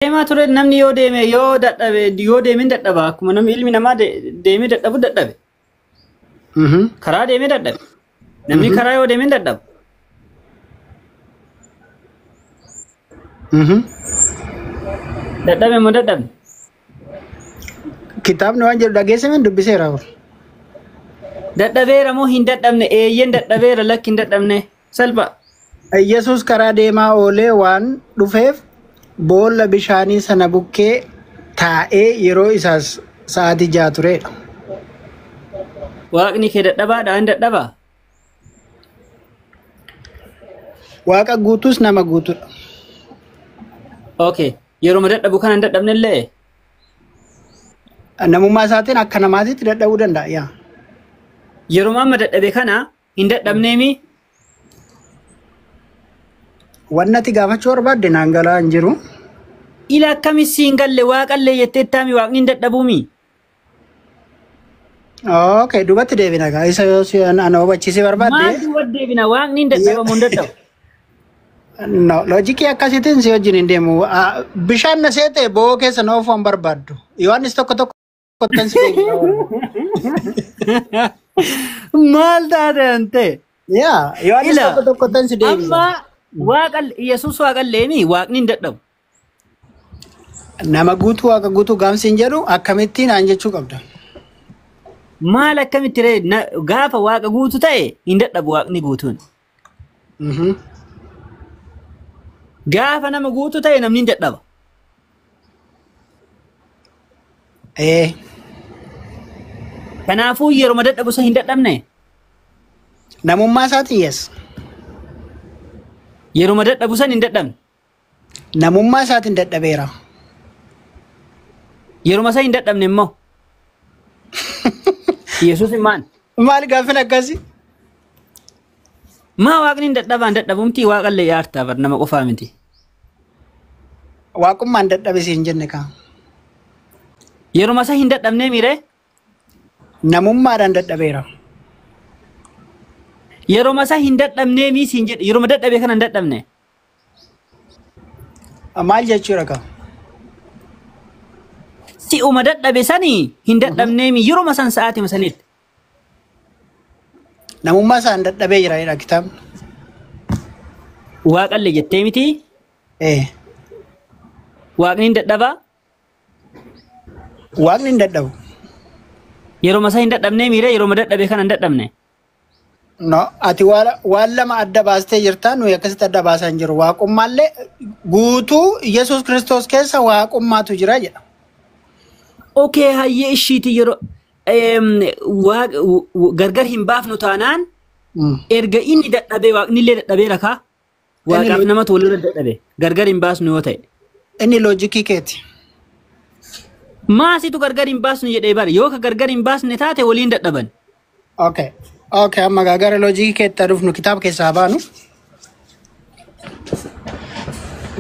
Deemaa ture namni yoo deeme yoo dadhabe yoo deemin dadhaba akkuma namni ilmi namaa deemee dadhabu dadhabe. Karaa deemee dadhabe. Namni karaa yoo deemin dadhaba. Dadhabe moo dadhabne? Kitaabni waan jedhu dhageessame dubbiseera. Dadhabeera moo hin dadhabne? Eeyyeen dadhabeera, lakki hin dadhabne. Salpha. Yesuus karaa deemaa oolee waan dhufeef boolla bishaanii sana bukkee taa'ee yeroo isaas sa'aatii 6 turedha. Waaqni kee dadhabaadha, hin dadhabaa? Waaqa guutuus nama guutuudha. Okay. Yeroo dadhabu kana hin dadhabne illee? Namummaa isaatiin akka namaatitti dadhabuu danda'a. Yaa. Yeroo amma dadhabe kana hin dadhabneemi? Wanni ati gaafachuu barbaadde naan galaa hin jiru. Ila akkami siin galle waaqallee jettee taami waaqni hin dadhabuumi? Okay, duubatti deebina gaa. Isa yoo si ana hubachiisee barbaadde. Maal duubatti deebina? Waaqni hin dadhabamu hin dadhabu. No, loojikii akkasiitiin si wajjin hin deemu. Bishaan na seete bo'oo keessa na oofuu hin barbaaddu. Yohaannis tokko tokko tan si deebisa. Maal taate ante? Yaa, Yohaannis Ila tokko tokko tan si deebisa. Amma waaqa Yesuus waaqalleemi waaqni hin dadhabu. Nama guutuu waaqa guutuu gaamsi hin jedhu akkamittiin aan jechuu qabda. Maal akkamitti ree gaafa waaqa guutuu ta'e hin dadhabu waaqni guutuun. Gaafa nama guutuu ta'e namni hin dadhaba. Kanaafuu yeroo dadhabu isa hin dadhabne. Namummaa isaatiin yes. Yeroo dadhabu san hin dadhabne. Namummaa isaatiin dadhabeera. Yeroo isa hin dadhabne immoo. Yesuus maal? Maal gaafin akkasii? Maa waaqni hin dadhabaan dadhabumti waaqallee yaartaa bar nama qofaa miti. Waaqummaan dadhabe siin jenne kaa. Yeroo isa hin dadhabne miiree? Namummaadhaan dadhabeera. Yeroo isa hin dadhabne mii siin jedhe yeroo dadhabe kana hin dadhabne. Maal jechuudha kaa? Si'uma dadhabe sanii hin dadhabne mii yeroo san sa'aatima sanitti. Namummaa isaan dadhabee jira jedha kitaabni. Waaqallee jettee miti? Waaqni hin dadhabaa? Waaqni hin dadhabu. Yeroo isa hin dadhabne miiree yeroo dadhabe kana hin dadhabne. No, ati waan lama adda baastee jirta nuyi akkasitti adda baasaa hin jiru. Waaqummaallee guutuu Yesuus Kiristoos keessa waaqummaatu jira jedha. Okay, hayyee ishiiti yeroo gargar hin baafnu taanaan erga inni dadhabee waaqni illee dadhabeera kaa. Waaqaaf namatu walirra dadhabe gargar hin baasnu yoo ta'e. Inni loojikii keeti. Maasitu gargar hin baasnu jedhee bara yoo ka gargar hin baasne taate waliin dadhaban. Okay. Okay, amma gara loojikii keetti dhufnu kitaaba keessaa baanu.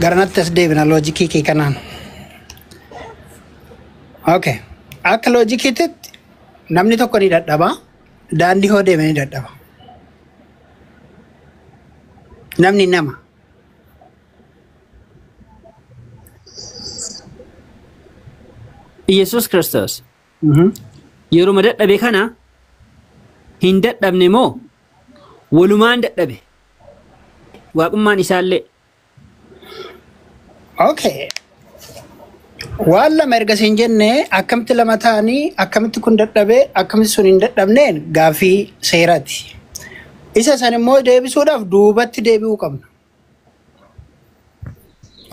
Garanatti as deebina loojikii kee kanaan. Okay. Akka loojikiitti namni tokko ni dadhaba. Daandii hoo deeme ni dadhaba. Namni nama. Yesuus Kiristoos yeroo dadhabe kana hin dadhabne moo walumaan dadhabe waaqummaan isaallee. Okay. Waan lama erga siin jenne akkamitti lama ta'anii akkamitti kun dadhabee akkamitti sun hin dadhabneen gaaffii seeraati. Isa san immoo deebisuudhaaf duubatti deebi'uu qabna.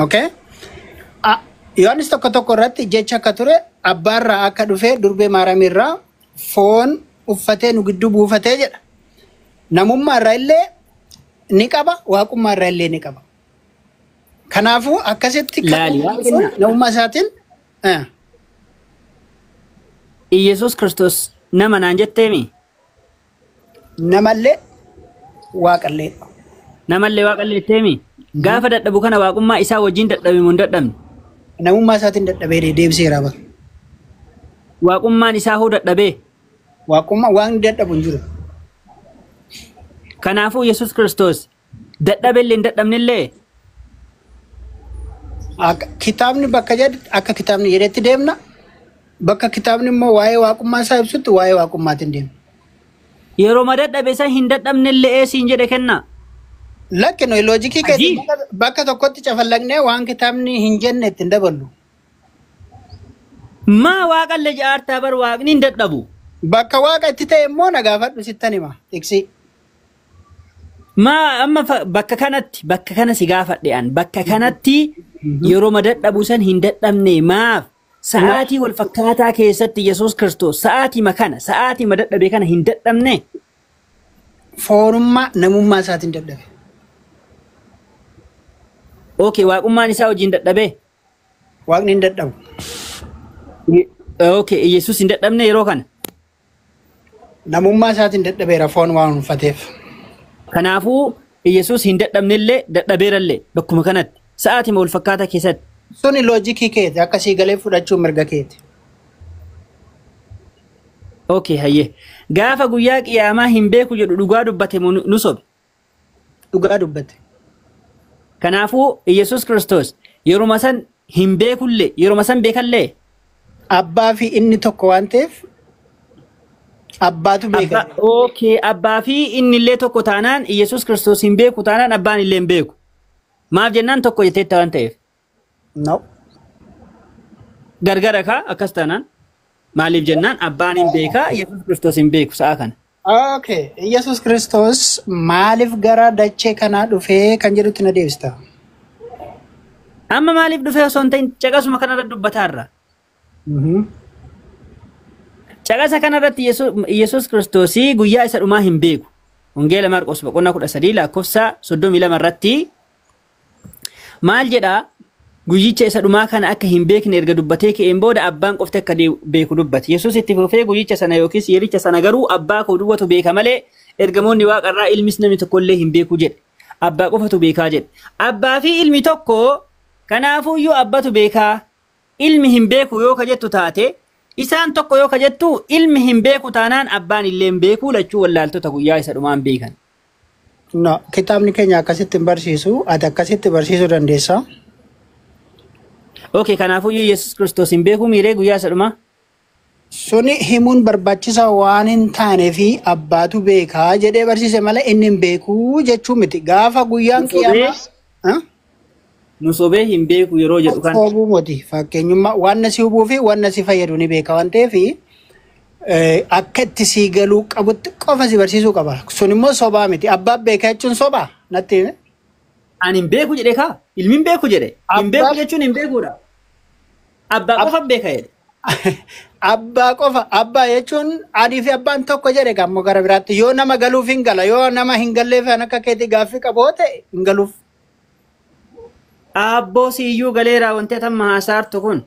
Okay? Yohaannis tokko tokko irratti jecha akka ture abbaarraa akka dhufee durbee maaramiirraa foon uffatee nu gidduu buufatee jedha. Namummaa irraa illee ni qaba, waaqummaa irraa illee ni qaba. Kanaafuu akkasitti namummaa isaatiin. Iyesuus Kiristoos nama naan jetteemi? Namallee waaqallee. Namallee waaqallee jetteemi? Gaafa dadhabu kana waaqummaa isaa wajjin dadhabe moo hin dadhabne? Namummaa isaatiin dadhabee deebiseera bara. Waaqummaan isaa hoo dadhabee? Waaqummaa waan dadhabu hin jiru. Kanaafuu Yesuus Kiristoos dadhabellee hin dadhabnellee? Kitaabni bakka jedhe akka kitaabni jedhetti deemna. Bakka kitaabni immoo waa'ee waaqummaa isaa ibsutti waa'ee waaqummaatiin deemna. Yeroo dadhabe san hin dadhabne illee siin jedhe kenna. Lakki nuyi loojikii Ajiib. keessa bakka tokkotti cafallaqnee waan kitaabni hin jenne ittiin daballu. Maa waaqallee jaartaa bar waaqni hin dadhabu. Bakka waaqa itti ta'e immoo na gaafadhu sittan hima. Tiksii. Maa amma bakka kanatti bakka kana si gaafadhe an bakka kanatti yeroo dadhabu san hin dadhabne maaf sa'aatii wal fakkaataa keessatti Yesuus Kiristoos sa'aatii kana sa'aatii dadhabe kana hin dadhabne. Foonummaa namummaa isaatiin dadhabe. Okay, waaqummaan isaa wajjin dadhabe. Waaqni hin dadhabu. Okay, Yesuus hin dadhabne yeroo kana. Namummaa isaatiin dadhabeera foon waan uffateef. Kanaafuu Yesuus hin dadhabnellee dadhabeerallee bakkuma kanatti sa'aatii wal fakkaataa keessatti. Suni loojikii keeti akkasii galee fudhachuu mirga keeti. Okay, hayyee. Gaafa guyyaa qiyaamaa hin beeku jedhu dhugaa dubbate moo nu sobe? Dhugaa dubbate. Kanaafuu Yesuus Kiristoos yeruma san hin beekullee yeruma san beekallee. Abbaa fi inni tokko waan ta'eef abbaatu beeka. Okay, abbaa fi inni illee tokko taanaan Yesuus Kiristoos hin beeku taanaan abbaan illee hin beeku. Maaf jennaan tokko jetteetta waan ta'eef. No. Gargara kaa akkas taanaan. Maaliif jennaan abbaan hin beekaa Yesuus Kiristoos hin beeku sa'a kana. Okay. Yesuus Kiristoos maaliif gara dachee kanaa dhufee kan jedhutti na deebista. Amma maaliif dhufee osoo hin ta'in caqasuma kanarra dubbataarra. Caqasa kanarratti Yesuus Kiristoosii guyyaa isa dhumaa hin beeku. Wangeela Maarqos boqonnaa 13 lakkoofsa 32 irratti maal jedhaa? Guyyicha isa dhumaa kana akka hin beekne erga dubbatee ka'een booda abbaan qofti akka beeku dubbate. Yesuus itti fufee guyyicha sana yookiis yericha sana garuu abbaa koo duwwatu beeka malee ergamoonni waaqarraa ilmis namni tokkollee hin beeku jedhe. Abbaa qofatu beekaa jedhe. Abbaa fi ilmi tokko kanaafuyyuu abbatu beekaa. Ilmi hin beeku yoo ka jettu taate isaan tokko yoo ka jettu ilmi hin beeku taanaan abbaan illee hin beeku lachuu wallaaltota guyyaa isa dhumaan beekan. No, kitaabni keenya akkasitti hin barsiisu. Ati akkasitti barsiisuu dandeessa. Okay, kanaafuyyuu Yesuus Kiristoos hin beeku miiree guyyaa isa dhumaa? Suni himuun barbaachisaa waan hin taanee fi abbaatu beekaa jedhee barsiise malee inni hin beekuu jechuu miti. Gaafa guyyaan qiyaamaa. Nu sobee hin beeku yeroo jedhu kan. Sobuu miti. Fakkeenyummaa waan na si hubuu fi waan na si fayyadu ni beeka waan ta'eef akka itti si galuu qabutti qofa si barsiisuu qaba. Sun immoo sobaa miti. Abbaan beekaa jechuun sobaa natti hime. Ani hin beeku jedhe kaa? Ilmi hin beeku jedhe. Hin beeku jechuun hin beekuudha. Abbaa qofa beeka jedhe. Abbaa qofa abbaa jechuun adii fi abbaan tokko jedhe gammoo gara biraatti yoo nama galuuf hin gala yoo nama hin galleef kan akka keetii gaaffii qabu yoo ta'e hin galuuf. Abboo siyyuu galeera wanti ati haasaartu kun.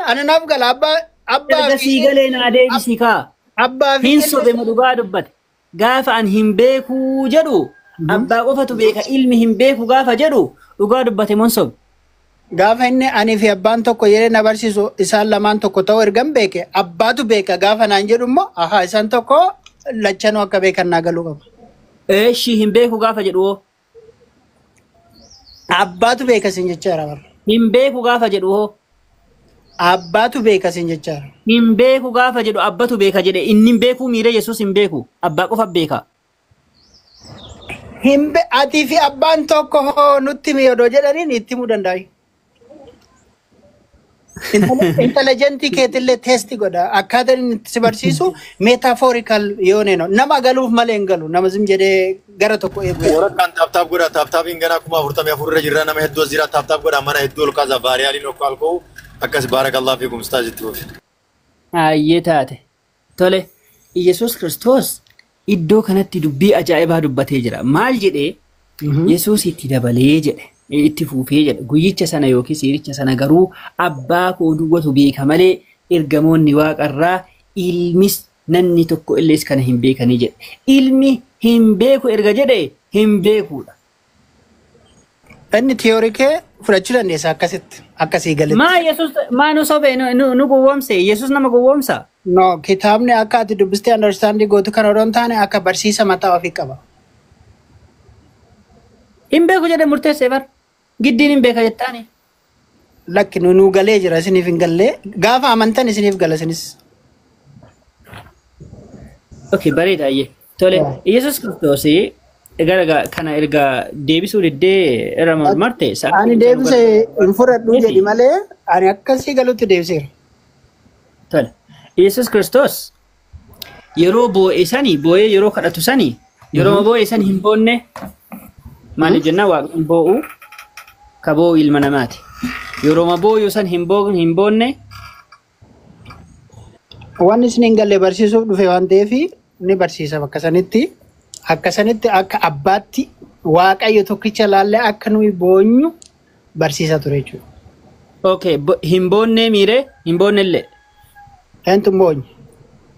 Ana naaf gala abbaa abbaa Erga sii galee naa deebisi kaa. Abbaa fi Hin sobe ma dhugaa dubbate. Gaafa an hin beekuu jedhu abbaa qofatu beeka ilmi hin beeku gaafa jedhu dhugaa dubbate mon sobe. Gaafa inni ani fi abbaan tokko jedhee na barsiisu isaan lamaan tokko ta'uu ergan beeke abbaatu beeka gaafa naan jedhu immoo ahaa isaan tokko lachanuu akka beekan naa galuu qaba. Eeshii hin beeku gaafa jedhu hoo. Abbaatu beeka sin jechaara bara. Hin beeku gaafa jedhu hoo. Abbaatu beeka sin jechaara. Hin beeku gaafa jedhu abbatu beeka jedhe inni hin beekuu miira Yesuus hin beeku abbaa qofa beeka. Hin atii fi abbaan tokko hoo nutti himi odoo jedhaniin itti himuu danda'u. Intelligentii keetillee teesti godha. Akkaataan inni itti si barsiisu metaphorical yoo neeno nama galuuf malee hin galu nama zim jedhee gara tokko eegu. Waraqaan tap tap godha tap tapiin ganaa 44,000 irra jirra nama hedduu as jira tap tap godha mana hedduu ol kaasa vaariyaaliin okko alkoo akkas baarakallahu fiikum ustaaz itti fufi. Ayyee taate. Tole Yesuus Kiristoos iddoo kanatti dubbii ajaa'ibaa dubbatee jira. Maal jedhee Yesuus itti dabalee jedhe. Itti fuufee jedhe guyyicha sana yookiis yericha sana garuu abbaa koo duwwatu beeka malee ergamoonni waaqarraa ilmis namni tokko illees kana hin beekanii jedhe. Ilmi hin beeku erga jedhe hin beekuudha. Inni tiyoorii kee fudhachuu dandeessa akkasitti akkasii galetti. Maa Yesuus maa nu sobee nu gowwoomse Yesuus nama gowwoomsa? No, kitaabni akka ati dubbistee understanding gootu kan odoo hin taane akka barsiisa mataa ofii qaba. Hin beeku jedhe murteessee bar. Giddiin hin beeka jettaani. Lakki nu galee jira, isiniif hin gallee. Gaafa amantan isiniif gala isinis. Okay, bareeda ayyee. Tole, Yesuus Kiristoos gara kana erga deebisuu diddee irra marte. Ani deebise hin fudhadhu jedhi malee ani akkasii galutti deebiseera. Tole, Yesuus Kiristoos yeroo boo'e sani, boo'ee yeroo kadhatu sani, yeroo boo'e sani hin boonne. Maaliif jennaan, waaqni boo'u ka boo'u ilma namaati. Yeroo boo'u san hin boonne. Wanni isin hin galle barsiisuuf dhufe waan ta'eef ni barsiisa bakka sanitti. Akka sanitti akka abbaatti Waaqayyo tokkicha laallee akka nuyi boonyu barsiisa ture jechuudha. Okay, hin boonnee miiree hin boonnellee. Eentu hin boonye?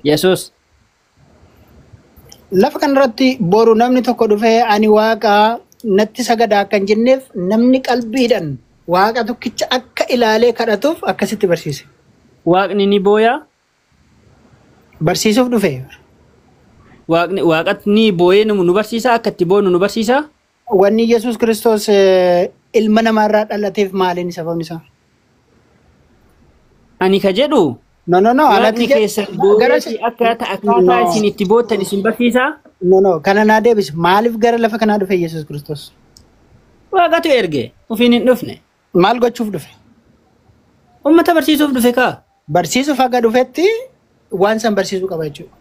Yesuus. Lafa kanarratti boru namni tokko dhufee ani waaqa natti sagadaa akka hin jenneef, namni qalbiidhaan waaqa tokkicha akka ilaalee kadhatuuf akkasitti barsiise. Waaqni ni booyaa? Barsiisuuf dhufe. Waaqni waaqatni boo'ee nu barsiisa, akka itti boonu nu barsiisa? Wanni Yesuus Kiristoos ilma namaarraa dhalateef maaliin sababni isaa? Ani ka jedhu No, no, no. waaqni keessan boo'eeti akkaataa isin itti boottan isin barsiisa? No, no. Kana naa deebisi. Maaliif gara lafa kanaa dhufe Yesuus Kiristoos? Waaqatu erge, ofiin hin dhufne. Maal gochuuf dhufe? Uummata barsiisuuf dhufe kaa. Barsiisuuf haga dhufetti waan san barsiisuu qaba jechuudha.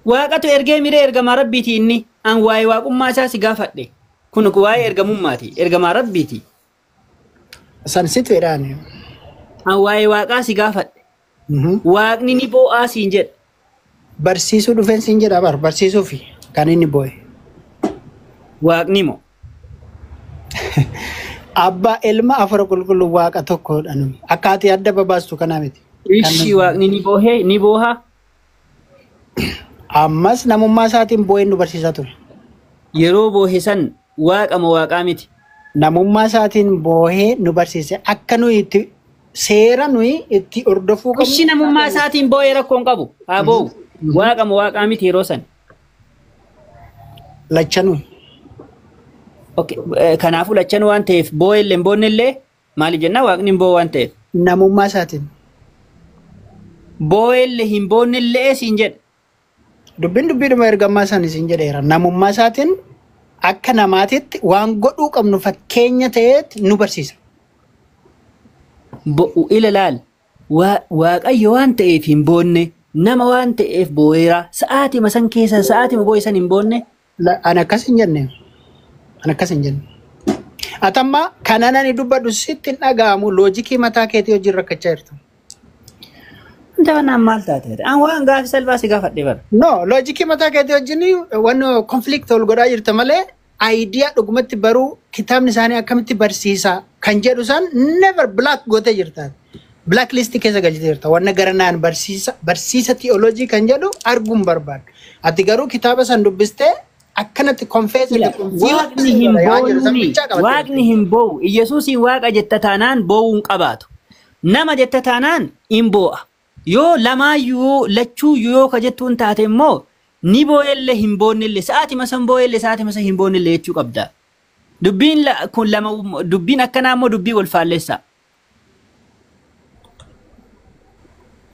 Waaqatu ergee miree, ergamaa rabbiiti inni. An waa'ee waaqummaa isaa si gaafadhe. Kun waa'ee ergamummaati. Ergamaa rabbiiti. San situ jedhaan. An waa'ee waaqaa si gaafadhe. Waaqni ni boo'aa siin jedha. Barsiisuu dhufeen siin jedha bar, barsiisuufi kan inni boo'e. Waaqni moo? Abbaa, ilma, afura qulqulluu, waaqa tokkodha nuyi. Akka ati adda babaastu kanaa miti. Ishii, waaqni ni boohee, ni boohaa? Ammas namummaa isaatiin boo'een nu barsiisaa ture. Yeroo boohe san waaqa moo waaqaa miti? Namummaa isaatiin boohee nu barsiise, akka nuyi itti seera nuyi itti hordofuu qabnu. Ishii, namummaa isaatiin boo'ee rakkoo hin qabu. Haa boo'u. Waaqa moo waaqaa miti yeroo san? Lachanuu. Okay, kanaafuu lachan waan ta'eef boo'ee illee hin boonne illee, maaliif jennaan, waaqni hin boo'u waan ta'eef. Namummaa isaatiin. Boo'ee illee hin boonne illee siin jedha. Dubbiin dubbiidhuma ergamaa san isin jedheera. Namummaa isaatiin akka namaatitti waan godhuu qabnu fakkeenya ta'eet nu barsiisa. Bo'u ila laal, waaqayyo waan ta'eef hin boonne, nama waan ta'eef boo'eera. Sa'aatima san keessa, sa'aatima boo'e san hin boonne. Ani akkas hin jenne. Ani akkas hin jenne. Atamma kanan ani dubbadhu sitti hin dhaga'amu, loojikii mataa keetii wajjin rakkachaa jirtu. Wanta kanaan maal taate? An waan gaafi salphaa si gaafadhe bara. No, loojikii mataa keetii wajjin waan conflict ol godhaa jirta malee, idea dhugumatti baruu kitaabni isaanii akkamitti barsiisa kan jedhu san never black gootee jirta. Black list keessa galchitee jirta. Wanna gara naan barsiisa barsiisa theology kan jedhu arguun barbaadu. Ati garuu kitaaba san dubbistee akkanatti confess. Waaqni hin boonni, waaqni hin boo'u. Iyyasuusiin waaqa jetta taanaan boo'uu hin qabaatu. Nama jetta taanaan hin boo'a. Yoo lamaayyuu, lachuuyyuu yoo ka jettuun taate immoo, ni boo'ellee hin boonnellee, sa'aatima san boo'ellee sa'aatima san hin boonnellee jechuu qabda. Dubbiin kun lama, dubbiin akkanaa immoo dubbii wal faallessa.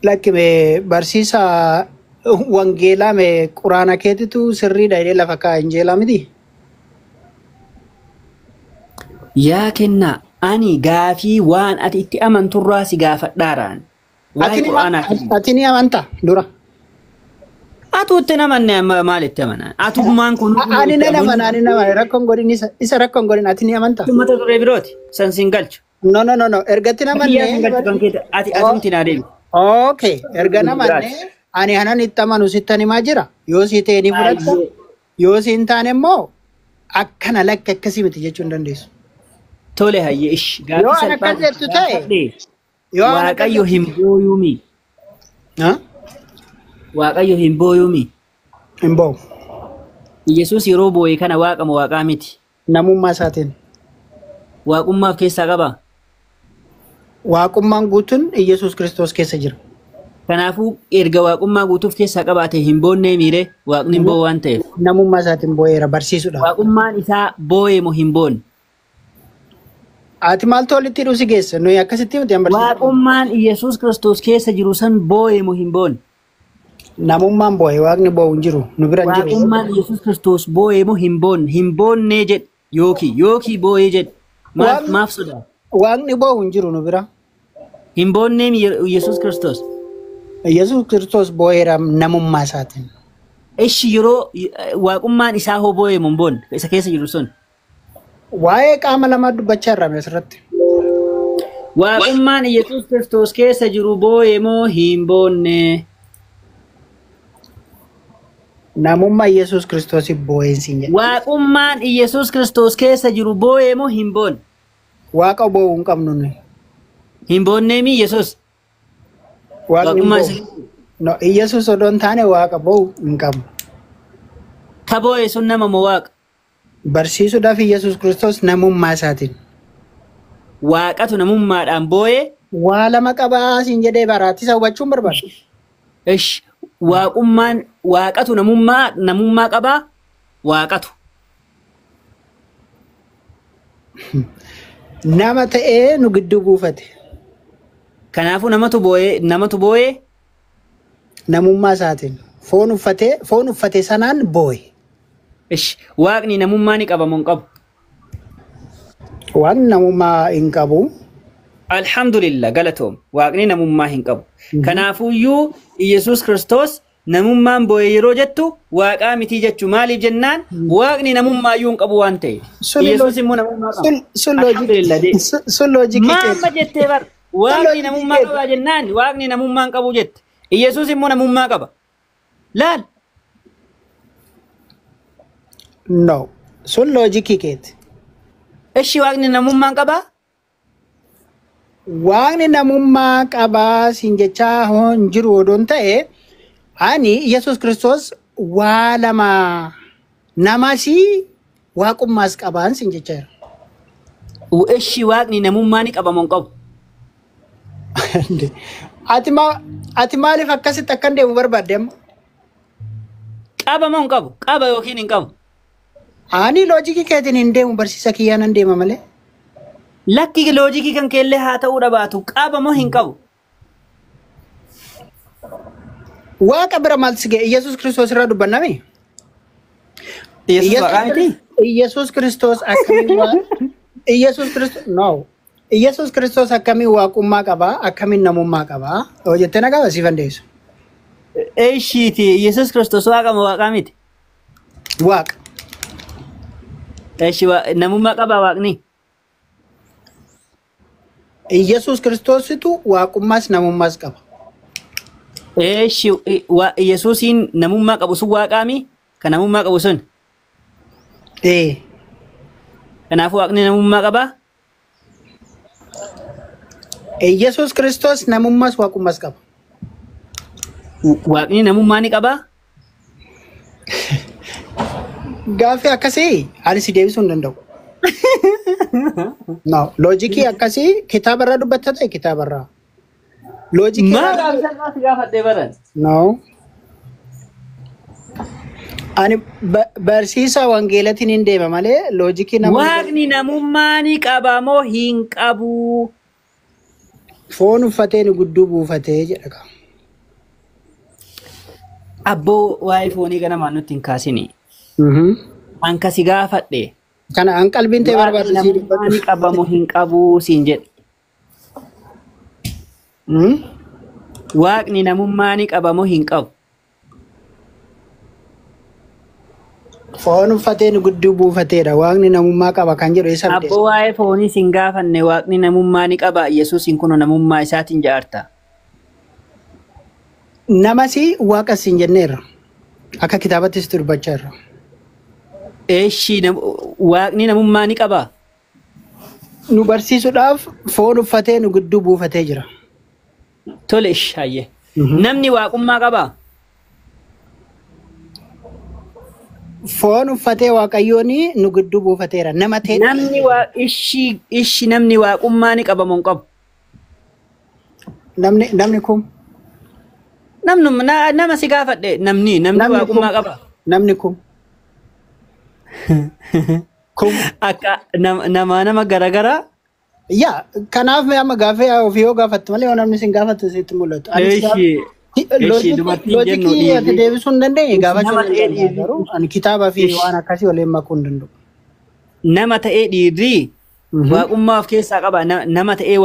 Lakki, mee barsiisa wangeelaa, mee quraana keetitu sirriidha jedhee lafa kaa'a, injeelaa miti. Yaa kennaa, ani gaafii waan ati itti amanturraa si gaafadhaaraan. Waa'ee quraanaa kenna. Ati ni amantaa dura? Atu itti namanne, amma maal itti amanan? Atummaan kun Ani nan amana, ani nan amana, rakkoon godhin isa rakkoon godhin, ati ni amantaa? Mata duree birooti. San siin galchu. No, no, no, no, ergatti Kiyyaa siin galchu namanne. kan keeti. Ati atumti naa deemi. Okay, erga namanne ani hanan itti amanu sittan himaa jira. Yoo si ta'e ni fudhatta. Yoo si hin taane immoo akkana lakka akkasii miti jechuu hin dandeessu. Tole, hayyee, ish. Yoo Gaaffii an salphaa akkas jettu ta'e, gaafadhe. yoo an akkas Waaqayyo hin booyuumi? Ha? Waaqayyo hin booyuumi? Hin boo'u. Yesuus yeroo boo'e kana waaqa moo waaqaa miti? Namummaa isaatiin. Waaqummaa of keessaa qabaa? Waaqummaan guutuun Iyyasuus Kiristoos keessa jira. Kanaafuu erga waaqummaa guutuuf keessaa qabaate hin boonnee miire, waaqni hin boo'u waan ta'eef. Namummaa isaatiin boo'eera barsiisuudhaaf. Waaqummaan isaa boo'e moo hin boonne? Ati maaltu walitti hidhuu si geesse? Nuyi akkasitti miti an barsiisa. Waaqummaan Iyyasuus Kiristoos keessa jiru san boo'e moo hin boonne? Namummaan boo'e, waaqni boo'u hin jiru. Nu bira hin jiru. Waaqummaan Iyyasuus Kiristoos boo'e moo hin boonne? Hin boonnee jedhe yookiin boo'ee jedhe. Maaf maaf sodaata? Waaqni boo'u hin jiru nu bira. Hin boonneem Iyyasuus Kiristoos. Iyyasuus Kiristoos boo'eera namummaa isaatiin. Ishi yeroo waaqummaan isaa hoo boo'e moo hin boonne? Isa keessa jiru sun. Waa'ee qaama lamaa dubbachaa jirra asirratti. Waaqummaan Iyyasuus Kiristoos keessa jiru boo'e moo hin boonne? Namummaa Iyyasuus Kiristoos boo'een siin jedha. Waaqummaan Iyyasuus Kiristoos keessa jiru boo'e moo hin boonne? Waaqa boo'uu hin qabnu nuyi. Hin boonneemi Iyyasuus. Waaqni hin Waaqummaa boo'u. isa No, Iyyasuus odoo hin taane waaqa boo'u hin qabnu. ka boo'e sun nama moo waaqa? Barsiisuudhaaf Iyyasuus Kiristoos namummaa isaatiin. Waaqatu namummaadhaan boo'e. Waa lama qabaa siin jedhee baraatisa hubachuun barbaada. Ish waaqummaan waaqatu namummaa qabaa waaqatu. Nama ta'ee nu gidduu buufate. Kanaafuu namatu boo'ee Namummaa isaatiin. Foon uffate sanaan boo'e. Ish waaqni namummaa ni qaba moo hin qabu? Waaqni namummaa hin qabu. Alhamdulillah galatoom waaqni namummaa hin qabu. Kanaafuyyuu Iyyasuus Kiristoos namummaan boo'e yeroo jettu waaqaa mitii jechuu maaliif jennaan waaqni namummaayyuu hin qabu waan ta'eef. Iyyasuus immoo namummaa qaba. Sun Alhamdulillah de. sun loojikii Maamma keeti. jettee bar Sun waaqni loojikii namummaa keeti. qabaa jennaan waaqni namummaa hin qabu jette. Iyyasuus immoo namummaa qaba. Laal No. Sun loojikii keeti. ishi waaqni namummaa hin qabaa? Waaqni namummaa qabaa siin jechaa hin jiru odoon ta'e ani Iyyasuus Kiristoos waa lama namas waaqummaas qabaan siin jechaa jira. Ishi waaqni namummaa ni qaba moo hin qabu? Ati maaliif akkasitti akkan deemu barbaadde amma? Qaba moo hin qabu? Qaba yookiin hin qabu? Ani loojikii keetiin hin deemu barsiisa kiyyaan nan deema malee. Lakki loojikii kan keellee haa ta'uu dhabaatu qaba moo hin qabu? Waaqa bira maaltu si ga'e? Iyyasuus Kiristoos irraa dubbanname? Iyyasuus waaqaa miti? Iyyasuus Kiristoos akkamiin waa Iyyasuus Kiristoos no. Iyyasuus Kiristoos akkamiin waaqummaa qabaa? Akkamiin namummaa qabaa? Yoo jettee na qaba siif dandeessu. Ishiiti Iyyasuus Kiristoos waaqa moo waaqaa miti? Waaqa. Ishi namummaa qabaa waaqni? Iyyasuus Kiristoositu waaqummaas namummaas qaba. Ishi Iyyasuusiin namummaa qabu sun waaqaami? Kan namummaa qabu sun? Ee. Kanaafuu waaqni namummaa qabaa? Iyyasuus Kiristoos namummaas waaqummaas qaba. Waaqni namummaa ni qabaa? Gaaffii akkasii ani si deebisuu hin danda'u. No, loojikii akkasii kitaaba irraa dubbatta ta'e kitaaba irraa. Loojikii Maal irraa gaafii si gaafadhee baran? No. Ani barsiisa wangeelatiin hin deema malee loojikii nama Waaqni namummaa ni qaba moo hin qabu? foon uffatee nu gidduu buufatee jedha qaba. Abboo waa'ee foonii ganamaan nutti hin kaasini. An kasi gaafadhe. Kana an qalbiin ta'e Waaqni barbaadu sii namummaa ni dubbadhu. qaba moo hin qabu siin jedhe. Waaqni namummaa ni qaba moo hin qabu? Foon uffatee nu gidduu buufateedha. Waaqni namummaa qaba kan jedhu isa Abboo fideessa. waa'ee foonii sin gaafanne waaqni namummaa ni qaba Yesuusin kun namummaa isaatiin jaarta. Namas waaqas hin jenneerra. Akka kitaabattis dubbachaa jirra. Eeshi waaqni namummaa ni qaba. Nu barsiisuudhaaf foon uffatee nu gidduu buufatee jira. Tole ish hayyee. Namni waaqummaa qaba. Foon uffatee waaqayyoon nu gidduu buufateera. Nama ta'e Namni waa ishi ishi namni waaqummaa ni qaba moo hin qabu? namni kun Namni nama si gaafadhe namni namni namni kun waaqummaa qaba. namni kun kun Akka nama nama garagaraa Yaa, kanaaf mee amma gaaffii ofii yoo gaafattu malee yoo namni sin gaafattu sitti mul'atu. Anis Eeshi, eeshi dubartiin jennu loojikii ati dhiirri. deebisuu hin dandeenye gaafachuu Nama hin ta'ee danda'a dhiirri. garuu ani kitaabaa fi Eeshi. waan akkasii waliin makuu hin danda'u. Nama ta'ee dhiirri waaqummaa of keessaa qaba. Nama ta'ee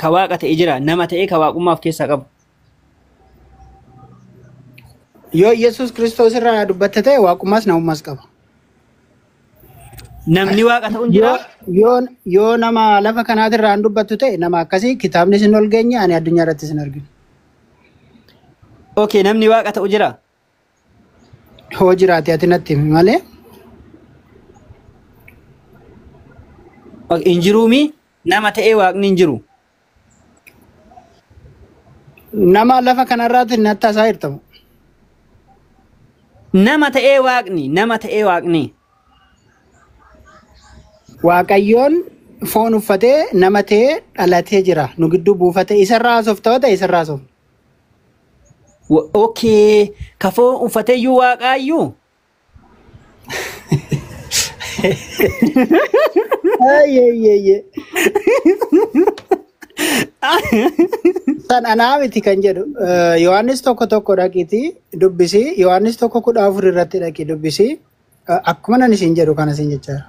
ka waaqa ta'e jira. Nama ta'ee ka waaqummaa of keessaa qabu. Yoo Yesuus Kiristoos irraa dubbatte ta'e waaqummaas namummaas qaba. Namni waaqa ta'uun jira. Yoo nama lafa kanaatirraa hin dubbattu ta'e nama akkasii kitaabni sin ol geenye ani addunyaa irratti sin arginu. Okay, namni waaqa ta'u jira. Hoo jiraate ati natti himi malee. Okay, hin jiruumi nama ta'ee waaqni hin jiru. Nama lafa kanarraati natti hasaa jirtamu. Nama ta'ee waaqni, nama ta'ee waaqni. Waaqayyoon foon uffatee nama ta'ee dhalatee jira. Nu gidduu buufatee isarraa haasofta yoo ta'e isarraa haasofna. Okay, ka foon uffatee iyyuu waaqaayyuu. Ayyeeyyeeyye. San anaa miti kan jedhu Yohaannis 1:1 dhaqiitii dubbisi. Yohaannis 1:14 irratti dhaqii dubbisi. Akkuma nan isin jedhu kana isin jechaa jira.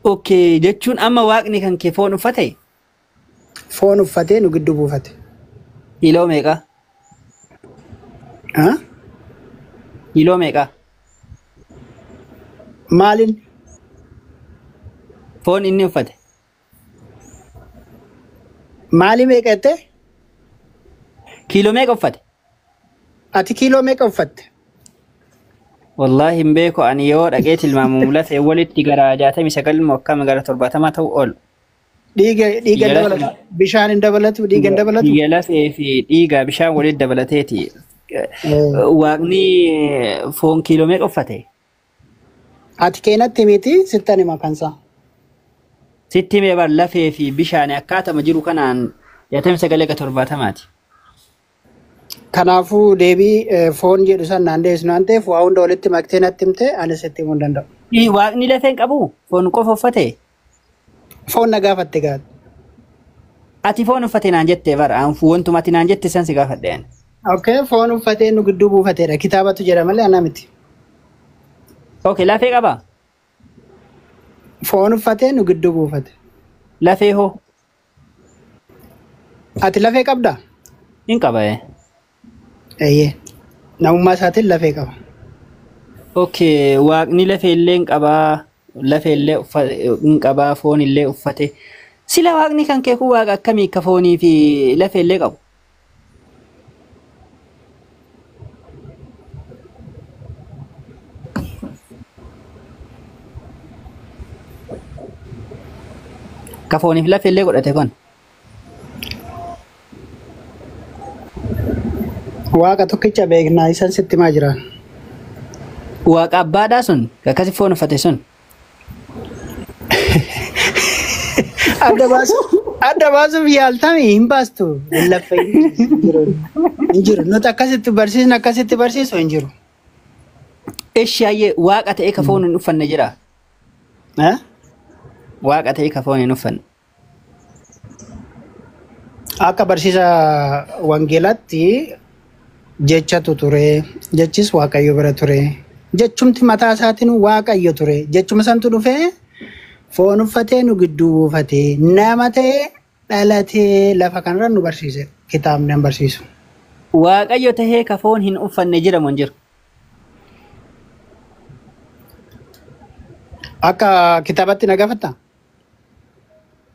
Okay, jechuun amma waaqni kan kee foon uffate Foon uffatee nu gidduu buufate. Kiiloo meeqa? Ah? Kiiloo meeqa? Maaliin? Foon inni uffate. Maalii meeqa jettee? Kiiloo meeqa uffate? Ati kiiloo meeqa uffatte? Wallaahi hin beeku ani yoo dhaqee tilmaamu lafee walitti gara 69 moo akkam gara 70 ta'u oolu. Dhiiga dhiiga hin Dhiiga dabalatu. Bishaan hin dabalatu, dhiiga hin dabalatu. Dhiiga lafee fi dhiiga bishaan walitti dabalateeti. Waaqni foon kiiloo meeqa uffate? Ati keenatti miti sittan hima kansaa. Sitti himee bar lafee fi bishaan akkaatama jiru kanaan 69 ga 70ti. Kanaafuu deebii foon jedhu san naan deebisnu waan ta'eef waa hunda walitti maktee natti himte anis sitti himuu hin danda'u. Waaqni lafee hin qabu foon qofa uffate. Foon na gaafatte gaadha. Ati foon uffate naan jette bara wantuma ati naan jette san si gaafadhe ani. Okay, foon uffatee nu gidduu buufateedha. Kitaabatu jedha malee ana miti. Okay, lafee qaba? Foon uffatee nu gidduu buufate. Lafee hoo? Ati lafee qabdaa? Hin qaba. Eeyyee. Namummaa isaatiin lafee qaba. Okay, waaqni lafee illee hin qabaa, lafee illee hin qabaa, foon illee uffate. Sila waaqni kan kee kun waaqa akkamii akka foonii fi lafee illee qabu? Ka fooniif lafee illee godhate kun. Waaqa tokkicha beeknaa isan sitti himaa jiraan. Waaqa abbaadhaa sun akkasi foon uffate sun. Adda baasuuf yaaltami hin baastu. Hin laffee hin jiru. Hin jiru. Nuti akkasitti barsiisnu akkasitti barsiisu hin jiru. Eshi hayyee waaqa ta'ee ka foon hin uffanne jira. Eh? Waaqa ta'ee ka foon hin uffanne. Akka barsiisa wangeelaatti jechatu ture, jechis waaqayyo bira ture. Jechumti mataa isaatiin waaqayyo ture. Jechuma santu dhufee foon uffatee nu gidduu buufatee nama ta'ee dhalatee lafa kanarra nu barsiise. Kitaabni hin barsiisu. Waaqayyo tahee ka foon hin uffanne jira moo hin jiru? Akka kitaabatti na gaafattaa?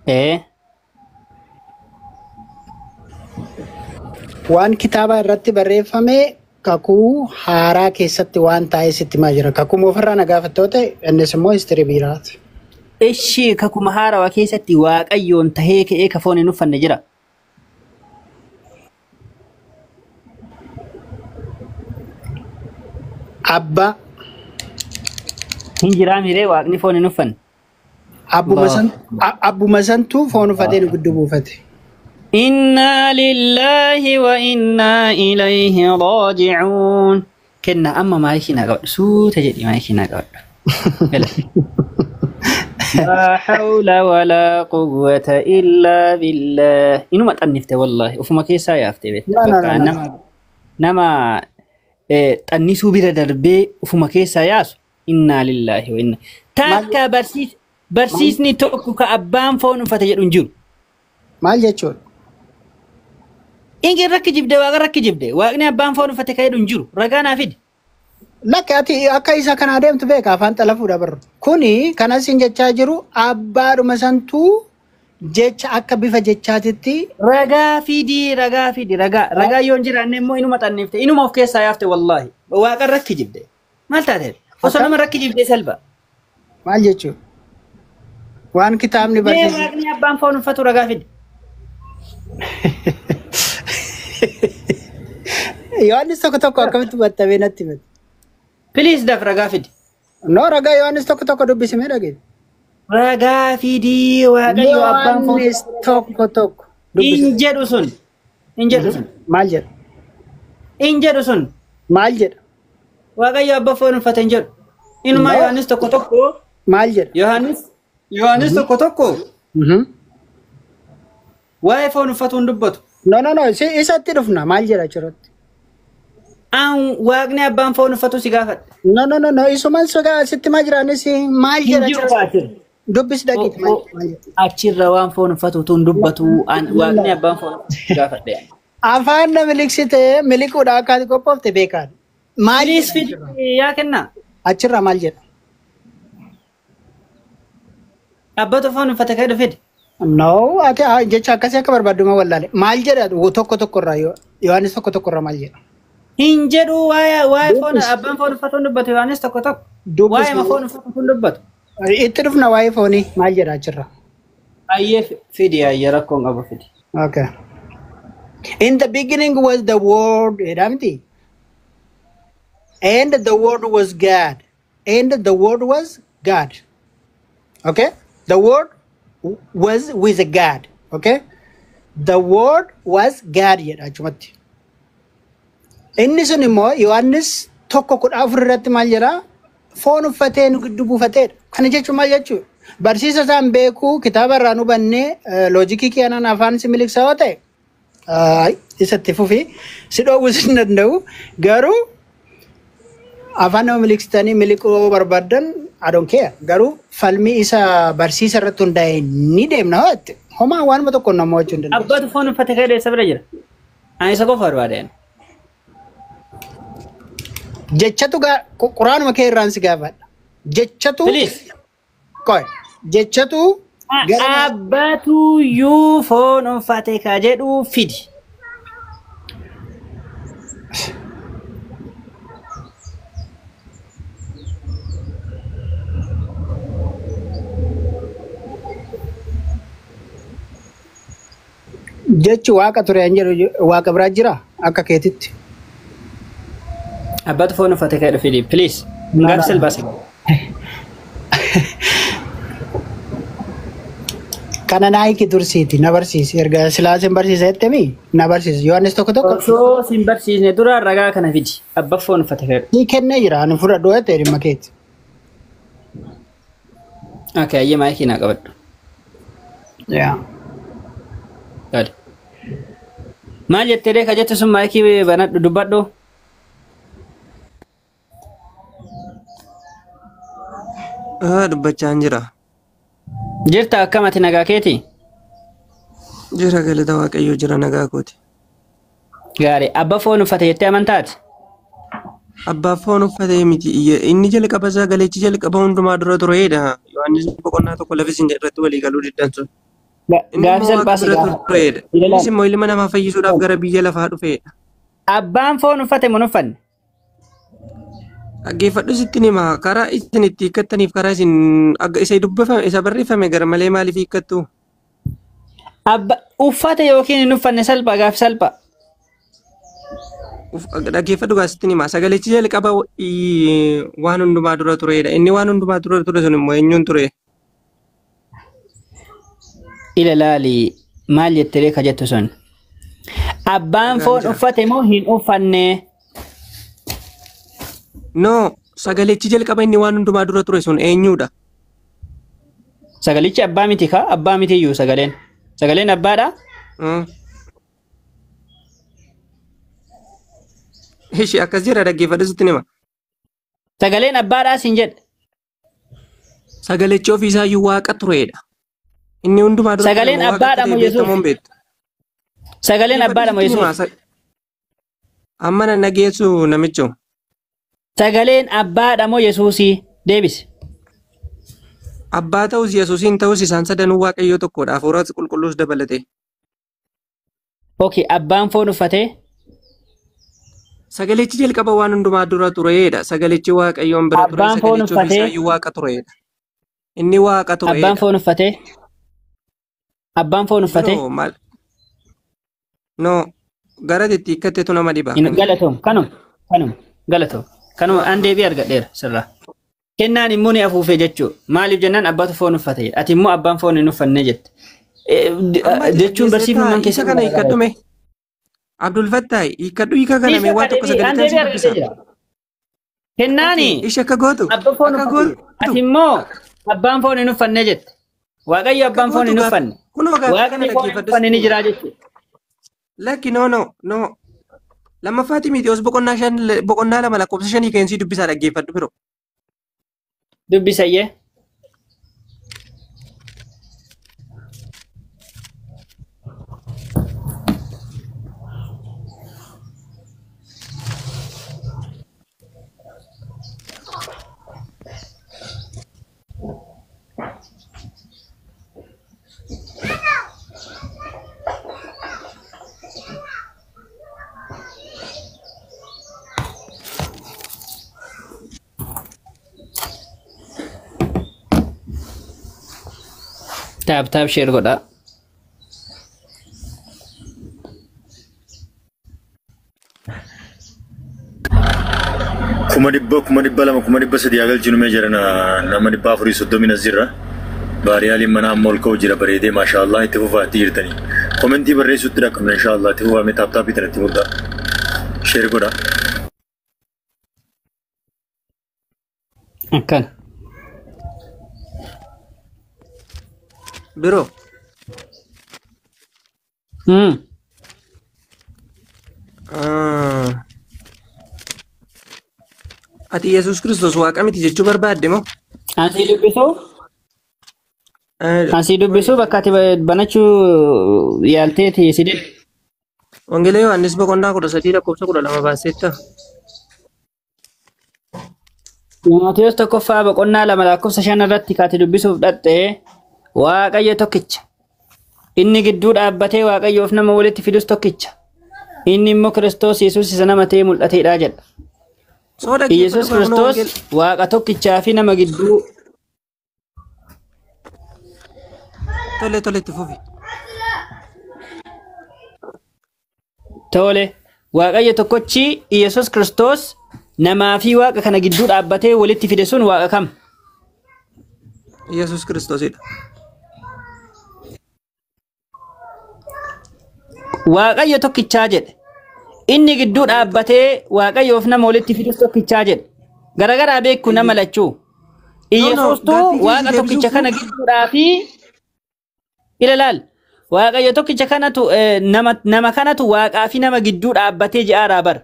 Ee. Waan kitaaba irratti barreeffame kakuu haaraa keessatti waan taa'ee sitti himaa jira. Kakuu moofarraa na gaafattoo ta'e innis immoo histirii biraati. Ishii kakuma haarawaa keessatti waaqayyoon tahee ka'ee ka foon hin uffanne jira. Abbaa. Hin jiraa miree waaqni foon hin uffanne. Abbuma santuu foon uffatee nu gidduu buufate. Inna lillahi wa inna ilayhi raaji'uun. Kenna amma maayikii naa qabadhu. Suuta jedhi maayikii naa qabadhu. Gala. Laa hawla walaa quwwata illaa billah. Inuma xannifte wallahi. Ufuma keessaa yaaftee beekta. No, no, no, Bakka no. Nama xannisuu bira darbee ufuma keessaa yaasu. Innaa lillaahi wa inna. Takka barsiisni tokko ka abbaan foon uffate jedhu hin jiru. Maal jechuudha? Ingi rakki jibde, waaqa rakki jibde. Waaqni abbaan foon uffate ka jedhu hin jiru. Ragaa naa fidi. Lakki, ati akka isa kana adeemtu beeka, afaan xalafuudha barru. Kuni kanas hin jechaa jiru, abbaadhuma santuu jecha akka bifa jechaatitti. Ragaa fidi, ragaa fidi, ragaa. Ragaa yoo hin jiraanne immoo inuma xannifte. Inuma of keessaa yaafte wallahi. Waaqa rakki jibde. Maal taate? Osoo nama rakki jibdee salba. Maal jechuudha? Waan kitaabni Mee barsiisu. waaqni abbaan foon uffatu ragaa fidi. Yohaannis 1:1 akkamitti hubattamee natti himate? Please daf, ragaa fidi. No, ragaa Yohaannis 1:1 dubbisimee dhageenya. Ragaa fidii, Waaqayyo abbaan foon Yohaannis 1:1 dubbisi. hin jedhu sun. Hin jedhu sun. Maal jedha? Hin jedhu sun. Maal jedha? Waaqayyo abbaa foon uffate hin jedhu. Inumaa No. Yohaannis 1:1 Maal jedha? Yohaannis 1:1 waa'ee foon uffatu hin dubbatu. No, no, no, isatti dhufna, maal jedha achirratti? An waaqni abbaan foon uffatu si gaafadhe. No, no, no, no, isuman sogaa sitti maa jiraanis maal Hin jedha jiru achirratti? achirra. Dubbisi dhaqiiti, maal maal jedha? Achirra waan foon uffatu utuu hin dubbatu, an waaqni abbaan foon uffatu si gaafadhe. Afaan na miliqsite, miliquudha akka ati qophoofte beekaan. Maal Please jedha achirra? fidi yaa kennaa. Achirra maal jedha? Abbatu foon uffate ka'e fidi. No, ati jecha akkasii akka barbaaduma wallaale. Maal jedha 1:1 irraa, Yohaannis 1:1 irraa maal jedha? Hin jedhu, waa'ee foon Dubbisi. abbaan foon uffatu hin dubbatu Yohaannis 1:1. Dubbisi. Waa'ee foon uffatu hin dubbatu. Itti dhufna, waa'ee foonii maal jedha achirra? Ayyee fidi, ayyee, rakkoon qabu, fidi. Okay. In the beginning was the Word, jedha miti? And the Word was God. And the Word was God. Okay? The Word was with God. Okay? The Word was God jedha achumatti. Inni sun immoo Yohaannis 1:14 irratti maal jedhaa? Foon uffatee nu gidduu buufateedha. Kana jechuun maal jechuudha? Barsiisa isaan beekuu, kitaaba irraa nu hubannee, loojikii keenan afaan si miliqsaa yoo ta'e, isatti fufi, si dhoowwus hin danda'u. Garuu afaan nama miliqsitanii miliquu barbaaddan, I don't care. Garuu falmii isa barsiisa irratti hundaa'e ni deemna yoo jette, homaa waanuma tokko nama hojjechuu hin danda'u. Abbatu foon uffate ka'e eessa bira jira? Ani isa qofa barbaadeen. Jechatu quraanuma kee irraan si gaafadha. Jechatu Please. Qoy. Jechatu gara Abbatu yuu foon uffate ka jedhu fidi. Jechi waaqa ture hin jedhu, waaqa biraa jira akka keetitti. Abbatu foon uffate ka jedhu fidi, please. Gaaf salbaase. Kana naa hiiki dursiiti, na barsiisi. Erga silaasin barsiisa jettemi, na barsiisi. Yohaannis 1:1. Osoo sin barsiisne dura ragaa kana fidi. Abba foon uffate ka jedhu. Ni kennee jira, ani fudhadhu jette, dhimma keeti. Okay, ayyee, maayikii naa qabadhu. Yaa. Gaali. Maal jettee ka jette sun? Maayikii banadhu, dubbadhu. Dubbachaa hin jira. Jirta, akkamati, nagaa keeti? Jira, galata Waaqayyoo, jira, nagaa kooti. Gaarii. Abba foon uffate jettee amantaati? Abbaa foon uffatee miti. Inni jalqaba sagaleechi jalqaba hundumaa dura tureedha. Yohaannis boqonnaa 1 lafa isin irratti walii galuu diddan sun. Inni Gaaffii immoo waaqa salphaa si bira gaafa. tureedha. Innis immoo ilma namaa fayyisuudhaaf gara biyya lafaa dhufeedha. Abbaan foon uffate moo hin uffanne? Dhaggeeffadhu, sittin hima. Karaa isin itti hiikkattaniif karaa isin akka isa dubbifame, isa barreeffame gara malee maaliif hiikkattu? Abba uffate yookiin hin uffanne, salphaa, gaaffii salphaa. Dhaggeeffadhu gaa, sittin hima. Sagaleechi jalqaba waan hundumaa dura tureedha. Inni waan hundumaa dura ture sun immoo eenyuun ture? Ila laali, maal jettee ka jettu sun? Abbaan Nagaan foon jira. uffate moo hin uffanne? No, sagaleechi jalqaba inni waan hundumaa dura ture sun eenyuudha? Sagalichi abbaa miti kaa abbaa miti iyyuu sagaleen. Sagaleen abbaadha. Ishi akkas jedha dhaggeeffadhu sitti hima. Sagaleen abbaadhaa siin jedhe. Sagalichi ofiisaayyuu waaqa tureedha. Inni hundumaa dura Sagaleen ture waaqa abbaadha akka moo ta'e Yesuus? beekamoo hin beektu. Sagaleen abbaadha moo Sitti hima, Yesuus? Amma na dhageessu namicho. Sagaleen abbaadha moo Yesuusii? Deebisi. Abbaa ta'us Yesuusiin ta'us isaan sadanuu waaqayyoo tokkodha. Hafuura qulqulluus dabalate. Okay, abbaan foon uffatee Sagalichi jalqaba waan hundumaa dura tureedha. Sagalichi waaqayyoon bira ture. Abbaan foon Sagalichi uffatee ofiisaayyuu waaqa tureedha. Inni waaqa abbaan tureedha. foon uffatee abbaan foon uffatee Biroo maal? No, gara itti hiikkatteetu nama dhiba. hin galatoom kanuma kanuma galatoom kanuma an deebii argadheera sirraa. Kennaan immoo ni afuufee jechuu maaliif jennaan abbaatu foon uffate jedha ati immoo abbaan foon hin uffanne jette. Amma ati Jechuun dhageesseetta barsiifnummaan hiika keessa kana hiikkadhu mee? Abdul Fattah hiikkadhu hiika kana mee waa tokko An sagalichaan deebii si argadhee dubbisa. jira. Kennaani Okay, ishee akka gootu abbaan foon akka uffate gootu ati immoo abbaan foon hin uffanne jette. Waaqayyo akka abbaan foon gootu hin gaaf uffanne. kunoo gaaffii kana Waaqni foon hin dhaggeeffadhu uffanne sitti ni hima. jira jechuudha. Lakki no no no lammaffaa Ximitewoos boqonnaa 5 boqonnaa 2 lakkoofsa 5 keensii dubbisaa dhaggeeffadhu biroo. Dubbisayyee. Taap taap share godhaa. 100,000, 200,000, 300,000 agalchinu mee jedhan nama 430 as jirra. Baariyaaliin mana amma ol ka'u jira bareedee maashaallah itti fufaa itti jirtanii. Komentii barreessuutti dhaqqabna inshaallah itti fufaa mee taap taapii tana itti muddaa. Sheer godhaa. Akkana. Biroo ati Yesuus Kiristoos waaqa miti jechuu barbaadde moo? Ansii dubbisuu? Ansii dubbisuu bakka ati banachuu yaalteeti si dide. Wangeela Yohaannis boqonnaa 13 lakkoofsa 12 baaseetta. Maatiyos tokkoffaa boqonnaa 2 lakkoofsa 5 irratti kaati dubbisuuf dhaqxe Waaqayyo tokkicha. Inni gidduu dhaabbatee Waaqayyoof nama walitti fidus tokkicha. Inni immoo Kiristoos Yesuus isa nama ta'ee mul'ateedha jedha. Soo dhaggeeffadhu Yesuus kunoo Kiristoos wangeela Waaqa tokkichaa fi nama gidduu tole tole itti fufi. Tole Waaqayyo tokkochi Yesuus Kiristoos namaa fi Waaqa kana gidduu dhaabbatee walitti fide sun Waaqa kam? Yesuus Kiristoosidha. Waaqayyo tokkichaa jedhe. Inni gidduu dhaabbatee Waaqayyoof nama walitti fidus tokkichaa jedhe. Garagaraa beeku nama lachuu. No no Iyesuustuu gaaffii kee si Waaqa tokkicha deebisuuf kana gidduudhaa fi ilaalaal. Waaqayyo tokkicha kanatu nama kanatu Waaqaa fi nama gidduu dhaabbatee ji'aaraa bara.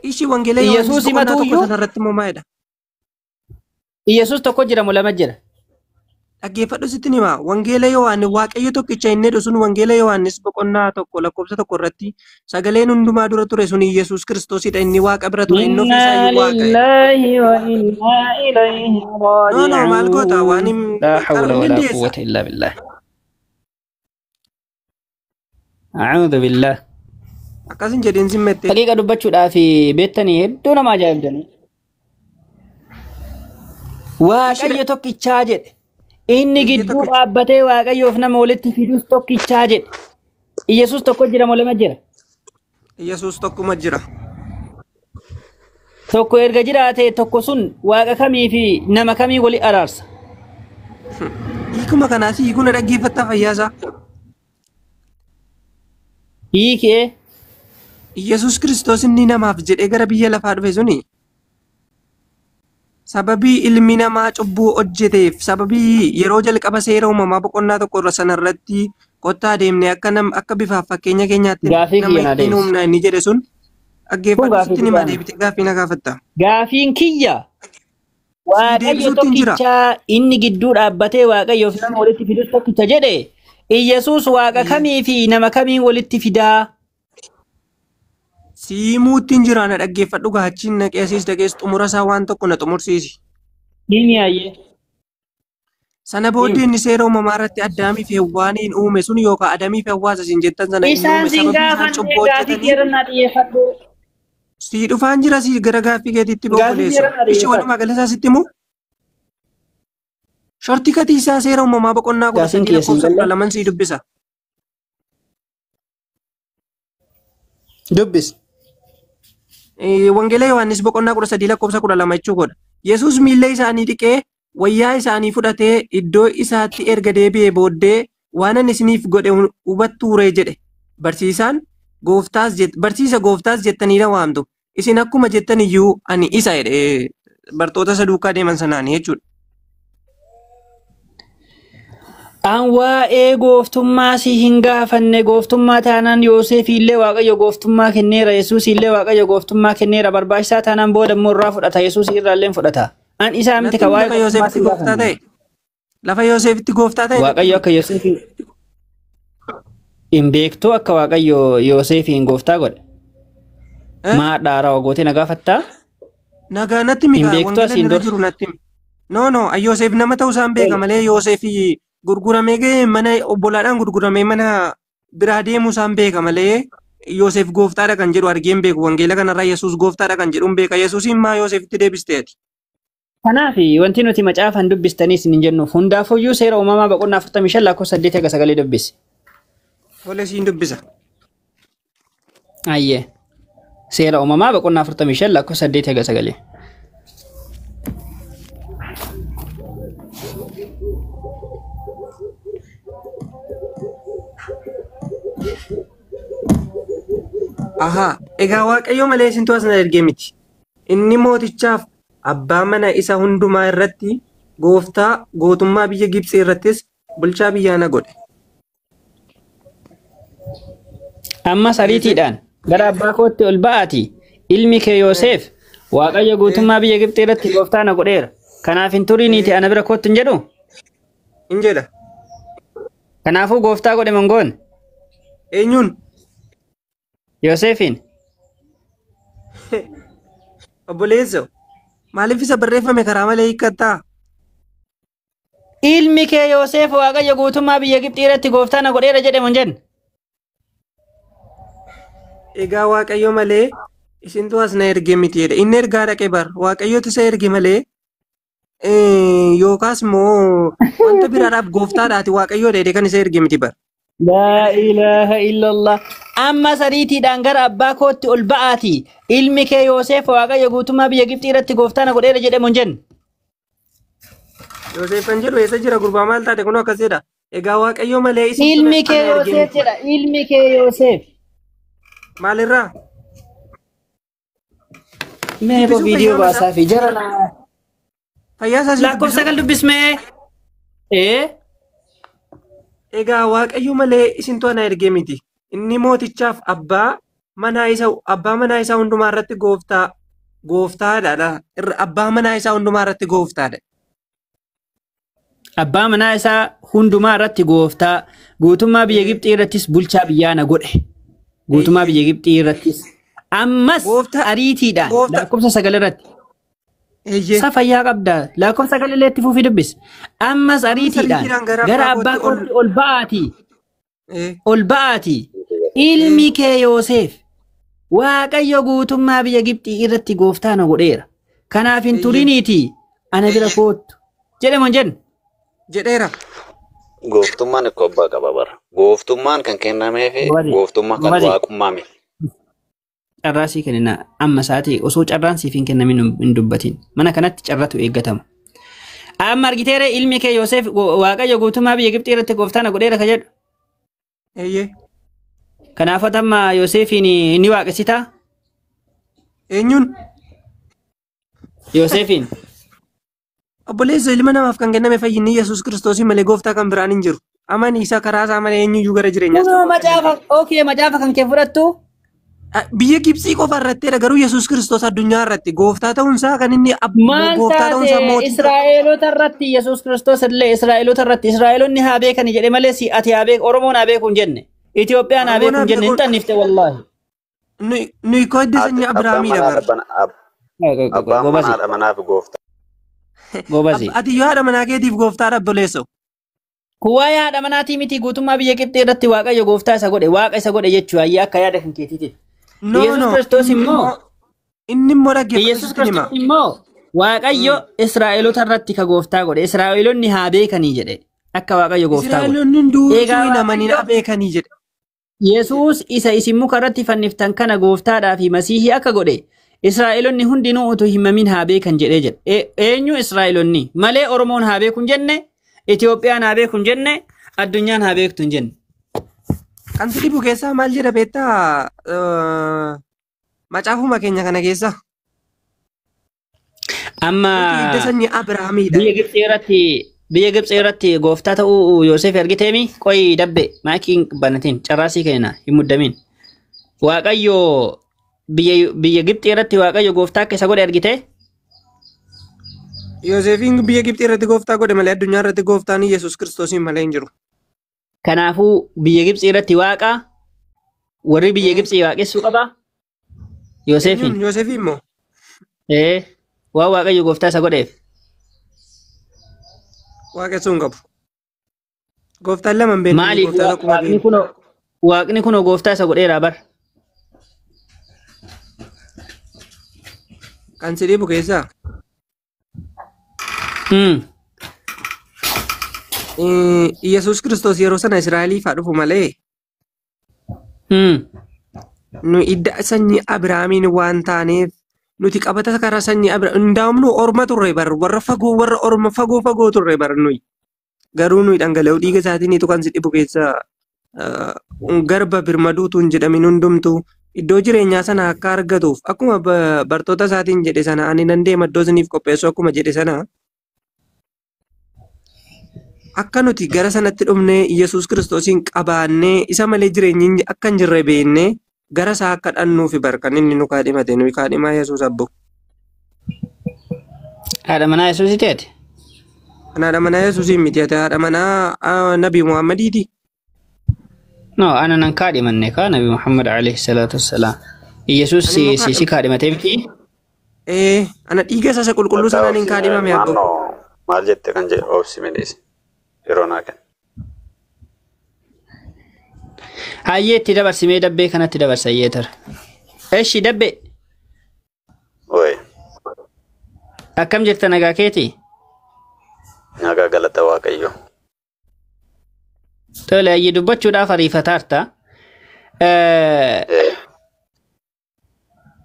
Ishii wangeela Yohaannis Iyesuus boqonnaa himatu 1 iyyuu sanarratti immoo maalidha? Iyesuus tokko jira moo lama jira? Dhaggeeffadhu sitti hima. Wangeela Yohaannis Waaqayyo tokkicha inni jedhu sun wangeela Yohaannis boqonnaa 1 lakkoofsa 1 irratti sagaleen hundumaa dura ture sun Yesuus Kiristoosidha. Inni Waaqa bira ture inni Inna ofiisaayyuu Waaqa jedha. lillahi wa inna ilayhi No no maal goota waan raaji'uun. hin Laa hawla qara'uu walaa dandeessa. quwwata illaa billah. A'uudhu billah. Akkas hin jedhin simmette. Haqiiqa dubbachuudhaaf beektanii hedduu nama ajaa'ibdanii. Ishii Waaqayyo tokkichaa jedhe. Inni Waaqayyo gidduu tokkicha. dhaabbatee Waaqayyoof nama walitti fidus tokkichaa jedhe. Iyesuus tokko jira moo lama jira? Yesuus tokkuma jira. Tokko erga jiraate tokko sun Waaqa kamii fi nama kamii wali araarsa? Hiikuma kanaas hiikuu na dhaggeeffattaa fayyaasaa. Hiikee Yesuus Kiristoos inni namaaf jedhee gara biyya lafaa dhufe suni Sababii ilmi namaa cubbuu hojjeteef, sababii yeroo jalqaba seera uumamaa boqonnaa 1 irra sanarratti kottaa deemnee akka nam akka bifaaf fakkeenya keenyaatti Gaafii nama kiyya naa ittiin deebisi. uumna inni jedhe sun Kun dhaggeeffadhu gaafii sitti himaa dhugaami. deebitee gaaffii na gaafatta. Gaafiin kiyya Sii Waaqayyo deebisuutti hin jira. tokkicha inni gidduu dhaabbatee Waaqayyoof nama walitti fidus tokkicha jedhe Iyyasuus waaqa kamii fi nama kamiin walitti fidaa? Siimuutti hin jira na dhaggeeffadhu gaachiin na qeesiis dhaqees xumura isaa waan tokko na xumursiisi. Dhimi ayyee. Sana booddee inni seera uumamaa irratti Addaamii fi Hewwaaniin uume sun yookaan Adamii fi Hawwaas isin jettan sana inni Isaan uume sin sababii isaan gaafanne cubbuu gaafii hojjetaniif keerra naa xiyyeeffadhu. sii dhufaan jira sii gara gaaffii keetiitti Gaafii obboleessa. keerra naa Ishi xiyyeeffadhu. walumaa gala isaa sitti himu shortii katii isaa seera uumamaa boqonnaa kudha Gaafiin sadii kiyya siin lakkoofsa galle. 12 sii dubbisa. Dubbis. Wangeela Yohaannis boqonnaa 13 lakkoofsa 12 jechuu godha. Yesuus miilla isaanii dhiqee wayyaa isaanii fudhatee iddoo isaatti erga deebi'ee booddee waan ani isiniif godhe hubattuuree jedhe. Barsiisaan gooftaas barsiisa gooftaas jettanii na waamtu. Isin akkuma jettan iyyuu ani isa jedhe bartoota isa duukaa deeman sanaanii jechuudha. An waa'ee gooftummaa si hin gaafanne gooftummaa taanaan Yoosef illee Waaqayyo gooftummaa kenneera Yesuus illee Waaqayyo gooftummaa kenneera barbaachisaa taanaan booda immoo irraa fudhata Yesuus irraa illee fudhata. An isaa miti Natti ka himi waa'ee lafa gooftummaa si Yoosefitti hin gooftaa gaafanne. ta'e. Lafa Yoosefitti gooftaa ta'e natti Waaqayyo himi. akka Yoosef hin beektu akka Waaqayyo Yoosefiin gooftaa godhe. Eh? Maa dhaaraa gootee na gaafattaa? Nagaa natti himi Hin kaa beektu wangeela asiin irra dura. jiru natti himi. No no Yoosef nama ta'uu isaan beeka malee Yoosef gurguramee ga'ee mana obbolaadhaan gurguramee mana biraa deemuu isaan beeka malee Yoosef gooftaadha kan jedhu argee hin beeku. Wangeela kanarraa Yesuus gooftaadha kan jedhu hin beeka. Yesuusiin maa Yoosefitti deebistee ati? Kanaaf wanti nuti macaafan dubbistanii isin hin jennuuf hundaafuyyuu seera uumamaa boqonnaa 45 lakkoofsa 8 haga 9 dubbisi. Tole siin dubbisa. Ayyee. Seera uumamaa boqonnaa 45 lakkoofsa 8 haga 9. Ahaa, egaa Waaqayyo malee isintu as na ergee miti. Inni mootichaaf abbaa mana isa hundumaa irratti gooftaa gootummaa biyya Gibxi irrattis bulchaa biyyaa na godhe. Ammas Dhageessee? ariitiidhaan gara abbaa kootti ol ba'aati. Ilmi kee Yoosef Waaqayyo guutummaa biyya Gibxi irratti gooftaa na godheera. Kanaaf hin turiniiti ana bira kootti hin jedhu. In jedha. Kanaafuu gooftaa godhe mongoon Eenyuun? Yoosefiin. Obboleessoo. Maaliif isa barreeffame karaa malee hiikkattaa? Ilmi kee Yoosef Waaqayyo guutummaa biyya Gibxi irratti gooftaa na godheera jedhe mon jenne. Egaa Waaqayyo malee isintu as na ergee miti jedhe. Inni ergaa dhaqe bar. Waaqayyotu isa erge malee yookaas immoo wanta biraadhaaf gooftaadhaati Waaqayyo dheedee kan isa erge miti bar. Laa ilaaha illallah. Amma sariitiidhaan gara abbaa kootti ol ba'aati. Ilmi kee Yoosef Waaqayyo guutummaa biyya Gibxi irratti gooftaa na godheera jedhe mon jenne. Yoosef kan jedhu eessa jira gurbaa maal taate kunoo akkas jedha. Egaa Waaqayyo malee isintu Ilmi kee ana erge Yoosef miti. jedha. Ilmi kee Yoosef. Maalirraa? Mee boo Dubbisuu viidiyoo fayyaa isaa baasaa fi jara naa. fayyaa isaa si Lakkoofsa dubbisuu. sagal dubbismee. Ee. Egaa Waaqayyo malee isintu ana ergee miti. Inni mootichaaf abbaa manaa isaa hundumaa irratti gooftaadha. Abbaa manaa isaa hundumaa irratti gooftaadha. Abbaa manaa isaa hundumaa irratti gooftaa guutummaa biyya Gibxii irrattis bulchaa biyyaa na godhe. Guutummaa biyya Gibxii irrattis. Ammas Gooftaa ariitiidhaan gooftaa lakkoofsa sagal irratti. eeyyee. Sa fayyaa qabda lakkoofsa sagal illee itti fufii dubbis. Ammas Ammas ariitiidhaan ariitiidhaan gara gara abbaa abbaa kootti ol kootti ol ba'aatii. ee, Ol ba'aatii. Ilmi kee Yoosef Waaqayyo guutummaa biyya Gibxii irratti gooftaa na godheera. Kanaaf hin eeyyee turiniitii ana bira koottu. Jedhe mon jenne. jedheera. Gooftummaan akka abbaa qaba bara. Gooftummaan kan kennameefi Gobazi. gooftummaan kan Gobazi. waaqummaa miti. Carraa sii kennina amma sa'aatii osoo carraan siif hin kennamin hin dubbatin. Mana kanatti carratu eeggatama. Amma argiteera ilmi kee Yoosef Waaqayyo guutummaa biyya Gibxii irratti gooftaa na godheera ka jedhu. Eeyyee. Kanaafuu amma Yoosefiin ni waaqessitaa? Eenyuun? Yoosefiin. Obboleessa, ilma namaaf kan kenname fayyinni Yesuus Kiristoosii malee gooftaa kan biraan hin jiru. Amani isa karaa isaa malee eenyuyyuu gara jireenyaas Kunoo macaafa, okay, macaafa kan kee fudhattu. Biyya Gibxii qofa irrattidha, garuu Yesuus Kiristoos addunyaa irratti gooftaa ta'uunsaa kan inni Maal gooftaa ta'uunsaa taate mootii. Israa'eelota irratti Yesuus Kiristoos illee Israa'eelota irratti Israa'eelonni haa beekani jedhe malee si ati haa beeku, Oromoon haa beeku hin jenne. Itoophiyaan haa Oromoon beeku haa hin jenne, hin beeku. xannifte wallaahi. Nuyi koo hidda Ati sanyii abbaan Abiraamiidha manaa bara. abbaan Gobazi. manaa haadha manaaf gooftaa. Gobazi. Ati yoo haadha manaa keetiif gooftaadha, obboleessoo. Kun waa'ee haadha manaatii miti, guutummaa biyya Gibxii irratti Waaqayyo gooftaa isa godhe, Waaqa isa godhe jechuu ayyaa akka yaada kan keetiitiif. No, Yesuus no. Kiristoos Inni immoo immoo inni immoo dhaggeeffatu Yesuus sitti hima. Kiristoos immoo Waaqayyo Israa'eelota irratti ka gooftaa godhe, Israa'eelonni haa beekanii jedhe, akka Waaqayyo gooftaa godhe. Israa'eloonni hunduu Egaa hin amanin Waaqayyo beekanii jedhe. Yesuus isa isin muka irratti fanniftan kana gooftaadhaa fi masiihii akka godhe Israa'eelonni hundinuu utuu hin mamin haa beekan jedhee jedhe. Eenyu Israa'eelonni malee Oromoon haa beeku hin jenne, Itoophiyaan haa beeku hin jenne, addunyaan haa beektu hin jenne. Kan si dhibu keessaa maal jedha beektaa? Macaafuma keenya kana keessa. Amma Nuti hidda sanyii Abiraamiidha. Biyya Gibxii irratti gooftaa ta'uu Yoosef argiteemi. Qoyi dabbe, maakiin banatiin carraasii kenna, hin muddamin. Waaqayyo biyya Gibxii irratti Waaqayyo gooftaa akka isa godhe argite. Yoosefiin biyya Gibxii irratti gooftaa godhe malee addunyaa irratti gooftaan Yesuus Kiristoosiin malee hin jiru. Kanaafuu biyya Gibxii irratti Waaqa warri biyya Gibxii waaqessuu qaba. Yoosefiin. Eenyuun? Yoosefiin immoo Ee, waan Waaqayyo gooftaa isa godheef. waaqessuu hin qabu. Gooftaan lama hin beeknu, Maaliif gooftaa tokkuma waaqni beeknu. kunoo Waaqni kunoo gooftaa isa godheera bar. Kan si dhibu keessaa Yesuus Kiristoos yeroo sana Israa'eliif haa dhufu malee nu idda sanyii Abiraamiin waan taaneef nuti qabata karaa sanyii Abiraam hundaa'umnu orma turre bar, warra fagoo, warra orma fagoo fagoo turre bar nuyi. Garuu nuyi dhangala'uu dhiiga isaatiinitu kan si dhibu keessa garba birmaduutu hin jedhamin hundumtu iddoo jireenyaa sana akka argatuuf, akkuma bartoota isaatiin jedhe sana, "Ani nan deema iddoo isiniif qopheessu," akkuma jedhe sana, akka nuti gara sanatti dhufnee Yesuus Kiristoosiin qabaannee isa malee jireenyi akka hin jirre beennee gara isaa akka dhannuufi bar kan inni nu kaadhimate. Nuyi kaadhimaa Yesuus, abbo. Haadha manaa Yesuusii teeti. Kan haadha manaa Yesuusiin miti, ati haadha manaa Nabi Muhammadiiti. No, ana nan kaadhimanne kaa Nabi Muhammad alayhi salaatu wassalaam. Yesuus Ani immoo si kaadhimatee miti. Ee, ana dhiiga isa qulqulluu sanaan hin kaadhimame, abbo. Maannoo maal jette kan jedhu obsi midhees yeroo naa kenna. Hayyee, itti dabarsimee, dabbee kanatti dabarsa hayyee tara. Eshi dabbe. Oye. Akkam jirta, nagaa keeti? Nagaa, galata Waaqayyo. Tole, hayyee, dubbachuudhaaf ariifataarta. Ee.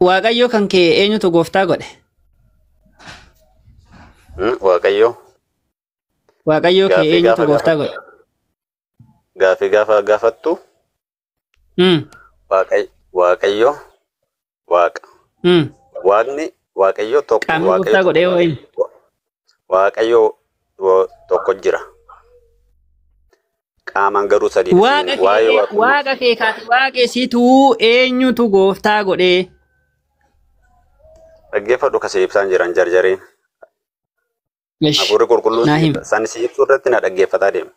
Waaqayyo kan kee eenyutu gooftaa godhe? Waaqayyo. Waaqayyo kee Gaaffii eenyutu gaafa gooftaa gaafa godhe? Gaaffii gaafa gaafattu Waaqayyo Waaqa. Waaqni Waaqayyo tokko. Qaamni Waaqayyo gooftaa godhe yoo eenyu? Waaqayyo tokko jira. Qaamaan garuu sadii. Waaqa Waa'ee kee Waaqayyo. Waaqa kee kaati waaqessituu eenyutu gooftaa godhe? Dhaggeeffadhu, kasee ibsaan jiran jarjariin. Ish, Hafuurri qulqulluun naa himi. san si ibsuu irratti na dhaggeeffataa deema.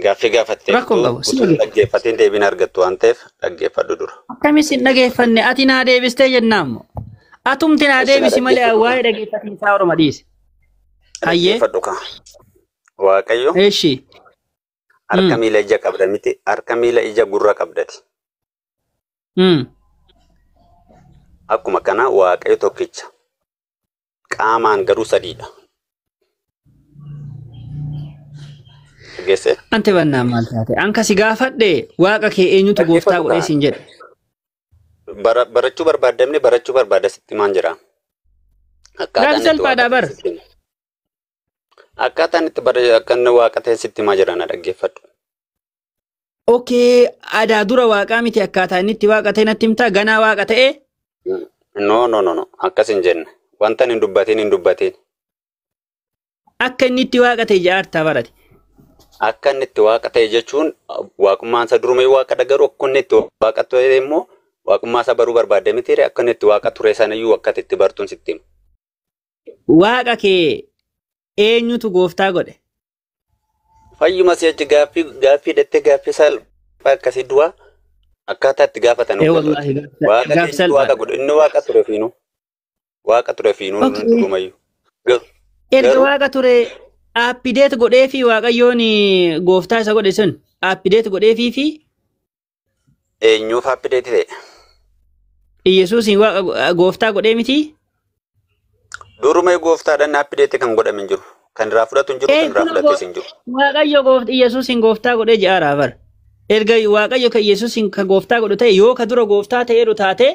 Gaaffii gaafattee Rakkoo hin qabu. Si utuu hin dhaggeeffadha. dhaggeeffatiin deebiin argattu waan ta'eef dhaggeeffadhu dura. Akkamis hin dhageeffanne? Ati naa deebistee jennaan moo? Atumti naa Isin na deebisi malee dhaggeeffadhu. waa'ee dhaggeeffatiinsaa orma dhiise. Hayyee. Dhaggeeffadhu kaa. Waaqayyo Eshi. harka, miila, ija qabda miti, harka, miila, ija, gurra qabdati. Akkuma kana Waaqayyo tokkicha. Qaamaan garuu sadiidha. Dhageessee? Ante bannaan maal taate? Anka si gaafadhe, waaqa kee eenyutu gooftaa Dhaggeeffadhu godhee kaa. siin jedhe. Barachuu barbaadamne, barachuu barbaada sitti maan jira. Akkaataan Gaafi itti waaqa salphaadha ta'e bar. sitti hima. Akkaataan itti bara akka inni waaqa ta'e sitti himaa jira, na dhaggeeffadhu. Okay, adaa dura waaqaa miti, akkaataa inni itti waaqa ta'e natti himtaa, ganaa waaqa ta'e? No, no, no, no, akkas hin jenne. Wanta hin dubbatin hin dubbatin. Akka inni itti waaqa ta'e jaartaa barate. Akka inni itti waaqa ta'e jechuun waaqummaan isaa durumayyuu waaqadha garuu akka inni itti waaqa ta'e immoo waaqummaa isaa baruu barbaadde miti akka inni itti waaqa ture sanayyuu akka itti bartuun sitti hima. Waaqa kee eenyutu gooftaa godhe? Fayyuma si'achi gaaffii gaaffii dhattee gaaffii salphaa akkasii du'aa akkaataa itti gaafatan Ee hubatu. wallaahi Waaqa gaaffii eenyutu waaqa salphaadha. godhe inni waaqa ture fiinuu waaqa ture fiinuu Okay. durumayyuu. Erga Garuu waaqa ture appideet godhee fi waaqayyoon gooftaa isa godhe sun appideet godheefii fi eenyuuf appideeti ta'e? Iyyasuusiin waaqa gooftaa godhee miti. Durumayyuu gooftaadhaan appideeti kan godhame hin jiru. Kan irraa fudhatu hin jiru, Ee kan irraa kun fudhates hin jiru. Waaqayyo Iyyasuusiin gooftaa godhee ji'aaraa bara. Erga Waaqayyo kan Iyyasuusiin kan gooftaa godhu ta'e yoo ka dura gooftaa ta'eeru taate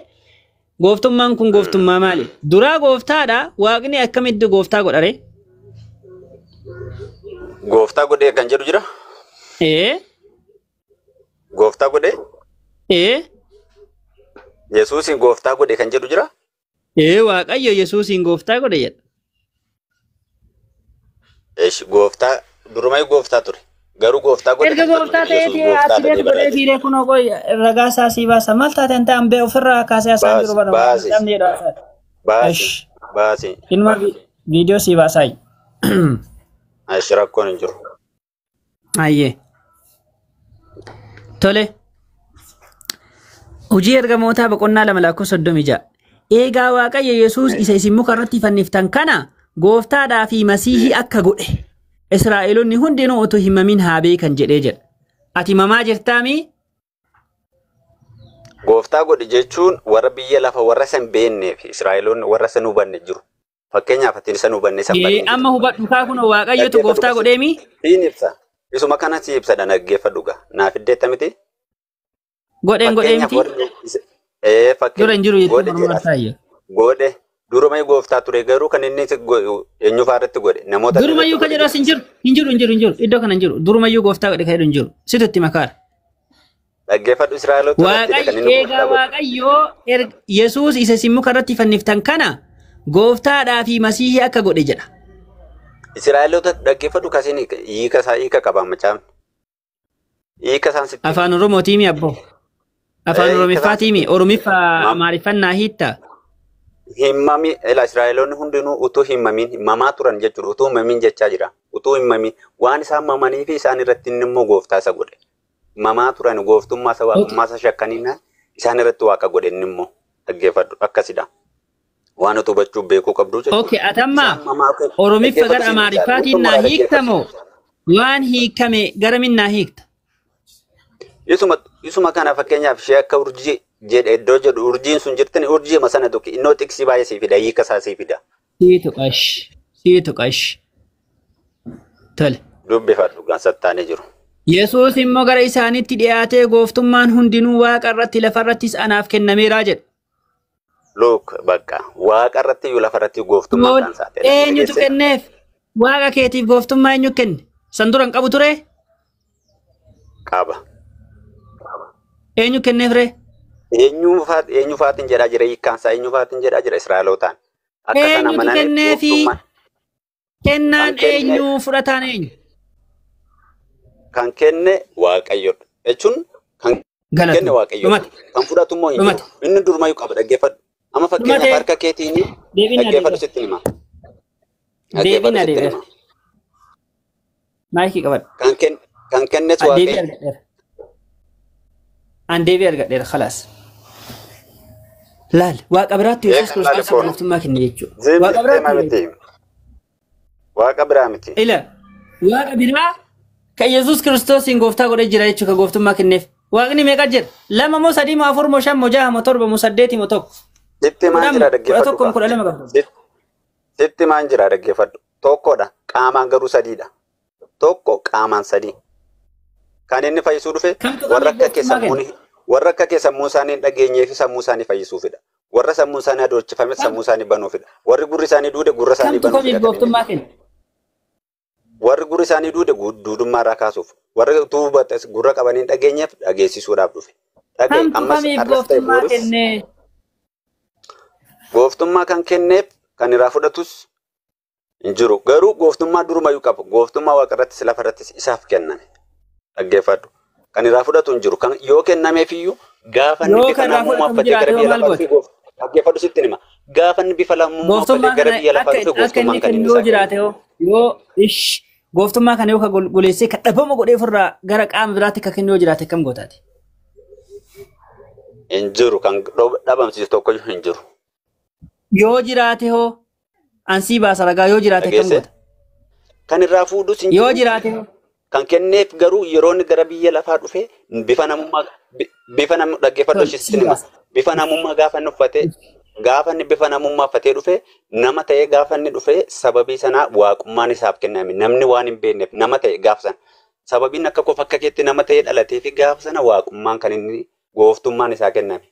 gooftummaan kun gooftummaa maali? Duraa gooftaadha waaqni akkamitti gooftaa godhare? Gooftaa godhee kan jedhu jira? Ee Gooftaa godhee? ee Yesuusiin gooftaa godhe kan jedhu jira? ee Waaqayyo Yesuusiin gooftaa godhe jedha. Eesh gooftaa durumayyuu gooftaa ture. Garuu gooftaa godhe Erga kan jedhu gooftaa Yesuus ta'eeti gooftaa appideet ta'ee godhee barreesse. fiiree kunoo qoy ragaa isaa sii baasa maal taateen ta'an bee ofirraa kaasee haasaan jiru Baasi bara baasi namni jedhu haasaa. baasi Esh baasi. inuma viidiyoo sii baasaayi. Eesh rakkoon hin jiru. Ayyee. Tole. Hojii ergamootaa boqonnaa 2 lakkoofsa 36. Eegaa Waaqayyo Yesuus isa isin muka irratti fanniftan kana gooftaadhaa fi masiihii akka godhe Israa'eloonni hundinuu utuu hin mamin haa beekan jedhee jedha. Ati mamaa jirtaamii? Gooftaa godhe jechuun warra biyya lafa warra isa hin beekneef Israa'eloonni warra isa hin hubanne jiru. Fakkeenyaaf ati isa hin hubanne isa hin Ee barne jiru. amma hubadhu kaa kunoo Waaqayyotu Dhaggeeffadhu gooftaa kasi. godheemii? Siin ibsa. Isuma kana si ibsa dhaggeeffadhu gaa. Naaf iddeetta miti. Godheen godhee Fakkeenyaaf miti? warri ee Dura fakkeenya hin jiru jechuun godhe morma jedha. taayya. Godhe durumayyuu gooftaa ture garuu kan inni eenyufaa irratti godhe namoota irratti Durumayyuu ka godhe jedhu as jedha. hin jiru. Hin jiru hin jiru hin jiru. Iddoo kana hin jiru. Durumayyuu gooftaa godhe ka jedhu hin jiru. Situ itti makaara. Dhaggeeffadhu Israa'eloota irrattidha kan Waaqayyo inni eegaa gooftaa godhe. Waaqayyo Yesuus isa isin muka irratti fanniftan kana gooftaadhaa fi masiihii akka godhe jedha. Israa'eloota dhaggeeffadhu kasiin hiika isaa hiika qaba macaafni. Hiika isaan sitti hima. Afaan Oromootiimi abboo. Afaan Ee hiika isaan Oromiffaatiimi. sitti hima. Oromiffa Amaariffannaa hiitta. Himmami ila Israa'eloonni hundinuu utuu himmamin mamaa turan jechuudha. Utuu himmamin jechaa jira. Utuu himmamin waan isaan mamanii fi isaan irratti inni immoo gooftaa isa godhe. Mamaa turan gooftummaa isa waaqummaa isa shakkaniinaan isaan irratti waaqa godhe inni immoo dhaggeeffadhu akkasidha. Waan utuu hubachuu beekuu qabdu jechuudha. Okay, atamma Isaan mamaa Oromiffa dhaggeeffadhu gara siin ibsaa. Amaariffaatiin Guutummaa naa dhaggeeffadhu. hiikta moo waan hiikame garamiin naa hiikta? Isuma kana fakkeenyaaf ishee akka urjii jedhe iddoo jedhu urjiin sun jirtani urjii sana tokko innoo xiqsii baay'ee sii fida hiika isaa sii fida. Siitu qash. Siitu qash. Tole. Dubbifadhu gaansattaanee jiru. Yesuus immoo gara isaaniitti dhiyaatee gooftummaan hundinuu waaqa irratti lafa irrattis anaaf kennameeraa jedha. Look bakka waaqa irratti iyyuu lafa irratti gooftummaan Mool kan isaati. eenyutu kenneef? Waaqa keetiif gooftummaa eenyu kenne? San dura hin qabu ture? Qaba. Eenyu kenneef ree? Eenyu faatiin jedhaa jira hiikkaan isaa eenyu faatiin jedhaa jira Israa'elootaan. Akka sana Eenyutu amananiif kenneefi? gooftummaan Kennaan kan kenne eenyu fudhataan eenyu? kan kenne Waaqayyoodha. Jechuun kan kenne Galatu. Waaqayyoodha. Dhumate. Kan fudhatu immoo hin jiru. Dhumate. Inni durumayyuu qaba dhaggeeffadhu. Amma fakkeenyaaf Dhumate. harka keetiin Deebiin naa dhaggeeffadhu deebi'eera. sitti hima. Deebiin Dhaggeeffadhu naa sitti deebi'eera. hima. Maayikii qabadhu. Kan kennes An deebii Waaqayyo. argadheera. An deebii argadheera khalaas. Laal waaqa biraatti Yesuus Eegan laale Kiristoos koonu. gooftummaa kenne jechuudha. Zim Waaqa jettee biraatti miti. Waaqa biraa miti. Ila waaqa biraa kan Yesuus Kiristoosiin gooftaa godhee jira jechuudha kan gooftummaa kenneef. Waaqni meeqa jira? 2 moo 3 moo 4 moo 5 moo 6 moo 7 moo 8 moo 1? Sitti maan 10 jira moo dhaggeeffadhu 11 moo kaa. 12 qabdu. Sitti maan jira dhaggeeffadhu. Tokkodha. Qaamaan garuu sadiidha. Tokko qaamaan sadii. Kan inni fayyisuu dhufe Kamtu warra kamiif akka kee gooftummaa sammuun kenne? warra akka kee sammuu isaanii hin dhageenyee fi sammuu isaanii fayyisuufidha. Warra sammuu isaanii adoolchifame sammuu isaanii banuufidha. Warri gurri isaanii duude gurra isaanii Kamtu banuufidha kamiif kan inni gooftummaa dhufe. kenne? Warri gurri isaanii duude duudummaa irraa kaasuuf. Warri duuba gurra qabanii hin dhageenyeef dhageessisuudhaaf dhufe. Dhaga'i Kamtu ammas kamiif har'as ta'e gooftummaa borus kenne? gooftummaa kan kenneef kan irraa fudhatus Hin jiru. Garuu gooftummaa durumayyuu qaba. Gooftummaa waaqarrattis lafarrattis isaaf kenname. Dhaggeeffadhu. Kan irraa fudhatu hin jiru. Kan yoo kennameefiyyuu gaafa inni Yoo bifa kan irraa namummaa fudhatamu uffatee gara jiraate hoo biyya maal lafaa goota? dhufe dhaggeeffadhu sitti hima. Gaafa inni bifa lammummaa uffatee Gooftummaa gara kana biyya lafaa akka dhufe akka gooftummaan inni kan kennu inni yoo isaa kenname. jiraate hoo yoo ish gooftummaa kana yoo ka golgoleessee ka dhabama godhee ofirraa gara qaama biraatti ka kennu yoo jiraate akkam gootaati? Hin jiru. Kan dhabamsiisu tokkoyyuu hin jiru. Yoo jiraate hoo ansii baasa ragaa yoo jiraate akkam Dhageesse? goota? Kan irraa fuudhus hin Yoo jiru. jiraate hoo Kan kenneef garuu yeroo inni gara biyya lafaa dhufe bifa namummaa bifa nam dhaggeeffadhu tol sitti sii hima. baasa. Bifa namummaa gaafa inni uffate gaafa inni bifa namummaa uffatee dhufe nama ta'ee gaafa inni dhufe sababii sanaa waaqummaan isaaf kenname namni waan hin beekneef nama ta'e gaafa sana sababiin akka kofa akka keetti nama ta'ee dhalatee fi gaafa sana waaqummaan kan inni gooftummaan isaa kenname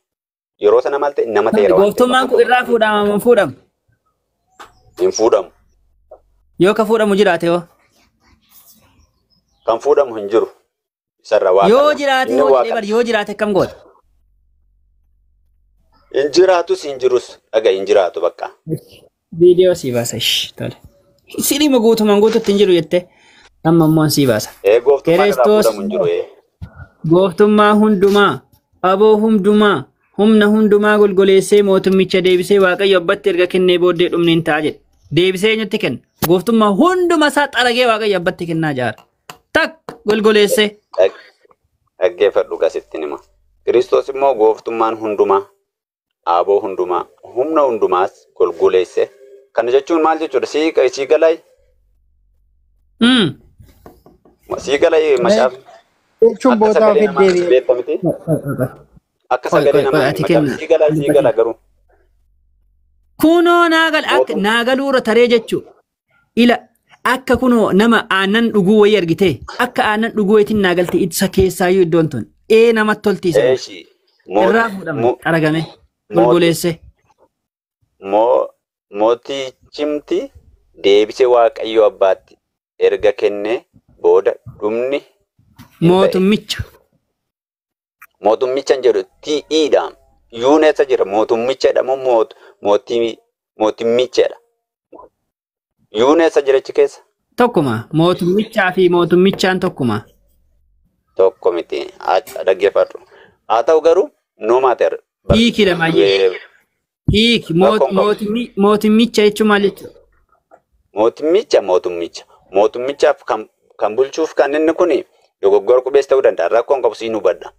yeroo sana maal ta'e nama ta'eera waan ta'eef Gooftummaan akka kun kofa irraa fuudhama moo hin fuudhamu? hin fuudhamu. Yoo ka fuudhamu jiraate hoo? Kan fuudhamu hin jiru isarra Yoo waaqarra jiraate inni hoo jedhee waaqa bari yoo jiraate akkam goota? hin jiraatus hin jirus dhaga hin jiraatu bakka. Viidiyoo sii baasa ish tole. Sirima guutumaan guututti hin jiru jettee amma immoo sii baasa. Ee gooftummaan irraa Kiristoos fuudhamu hin jiru ee. gooftummaa hundumaa, aboo hundumaa, humna hundumaa golgoleessee mootummicha deebisee Waaqayyo abbatti erga kennee booddee dhumni hin ta'a jedhe. Deebisee eenyutti kenna? Gooftummaa hunduma isaa xaragee Waaqayyo abbatti kennaa jaara. Tak golgoleessee. Dhaggeeffadhu gasitti hima. Kiristoos immoo gooftummaan hundumaa, aboo hundumaa, humna hundumaas golgoleesse. Kana jechuun maal jechuudha? Sii galay? Sii galay macaafni? Jechuun Akka boodaa sagalee ofitti namaa deebi'e. beekta miti? Akka Qoy sagalee qoy qoy namaa ati miti macaafni. kenna. Sii gala sii gala garuu. Kunoo naagal akka Gootum naagaluurra taree jechuudha. Ila akka kunoo nama aannan dhuguu wayii argite akka aannan dhuguu wayiitiin naagalti isa keessaayyuu iddoon tun ee namatti tolti isa eeshi irraa fuudhame xaragame golgoleesse. mootichimti deebisee Waaqayyo abbaatti erga kennee booda dhumni hin ta'e. Mootummicha. Mootummicha hin jedhu ti'iidha. Yuun eessa jira? Mootummicha jedhamu mootimmichadha. Yuun eessa jira achi keessa? Tokkuma mootummichaa fi mootummichaan tokkuma. Tokko miti. Dhaggeeffadhu. Haa ta'u garuu no matter. Hiiki lamayyee. Hiiki Rakkoon qabu. mootummicha jechuun maal jechuudha? Mootummicha mootummicha. Mootummichaaf kan bulchuuf kan inni kuni dogoggora qubees ta'uu danda'a. Rakkoon qabu siin hubadha.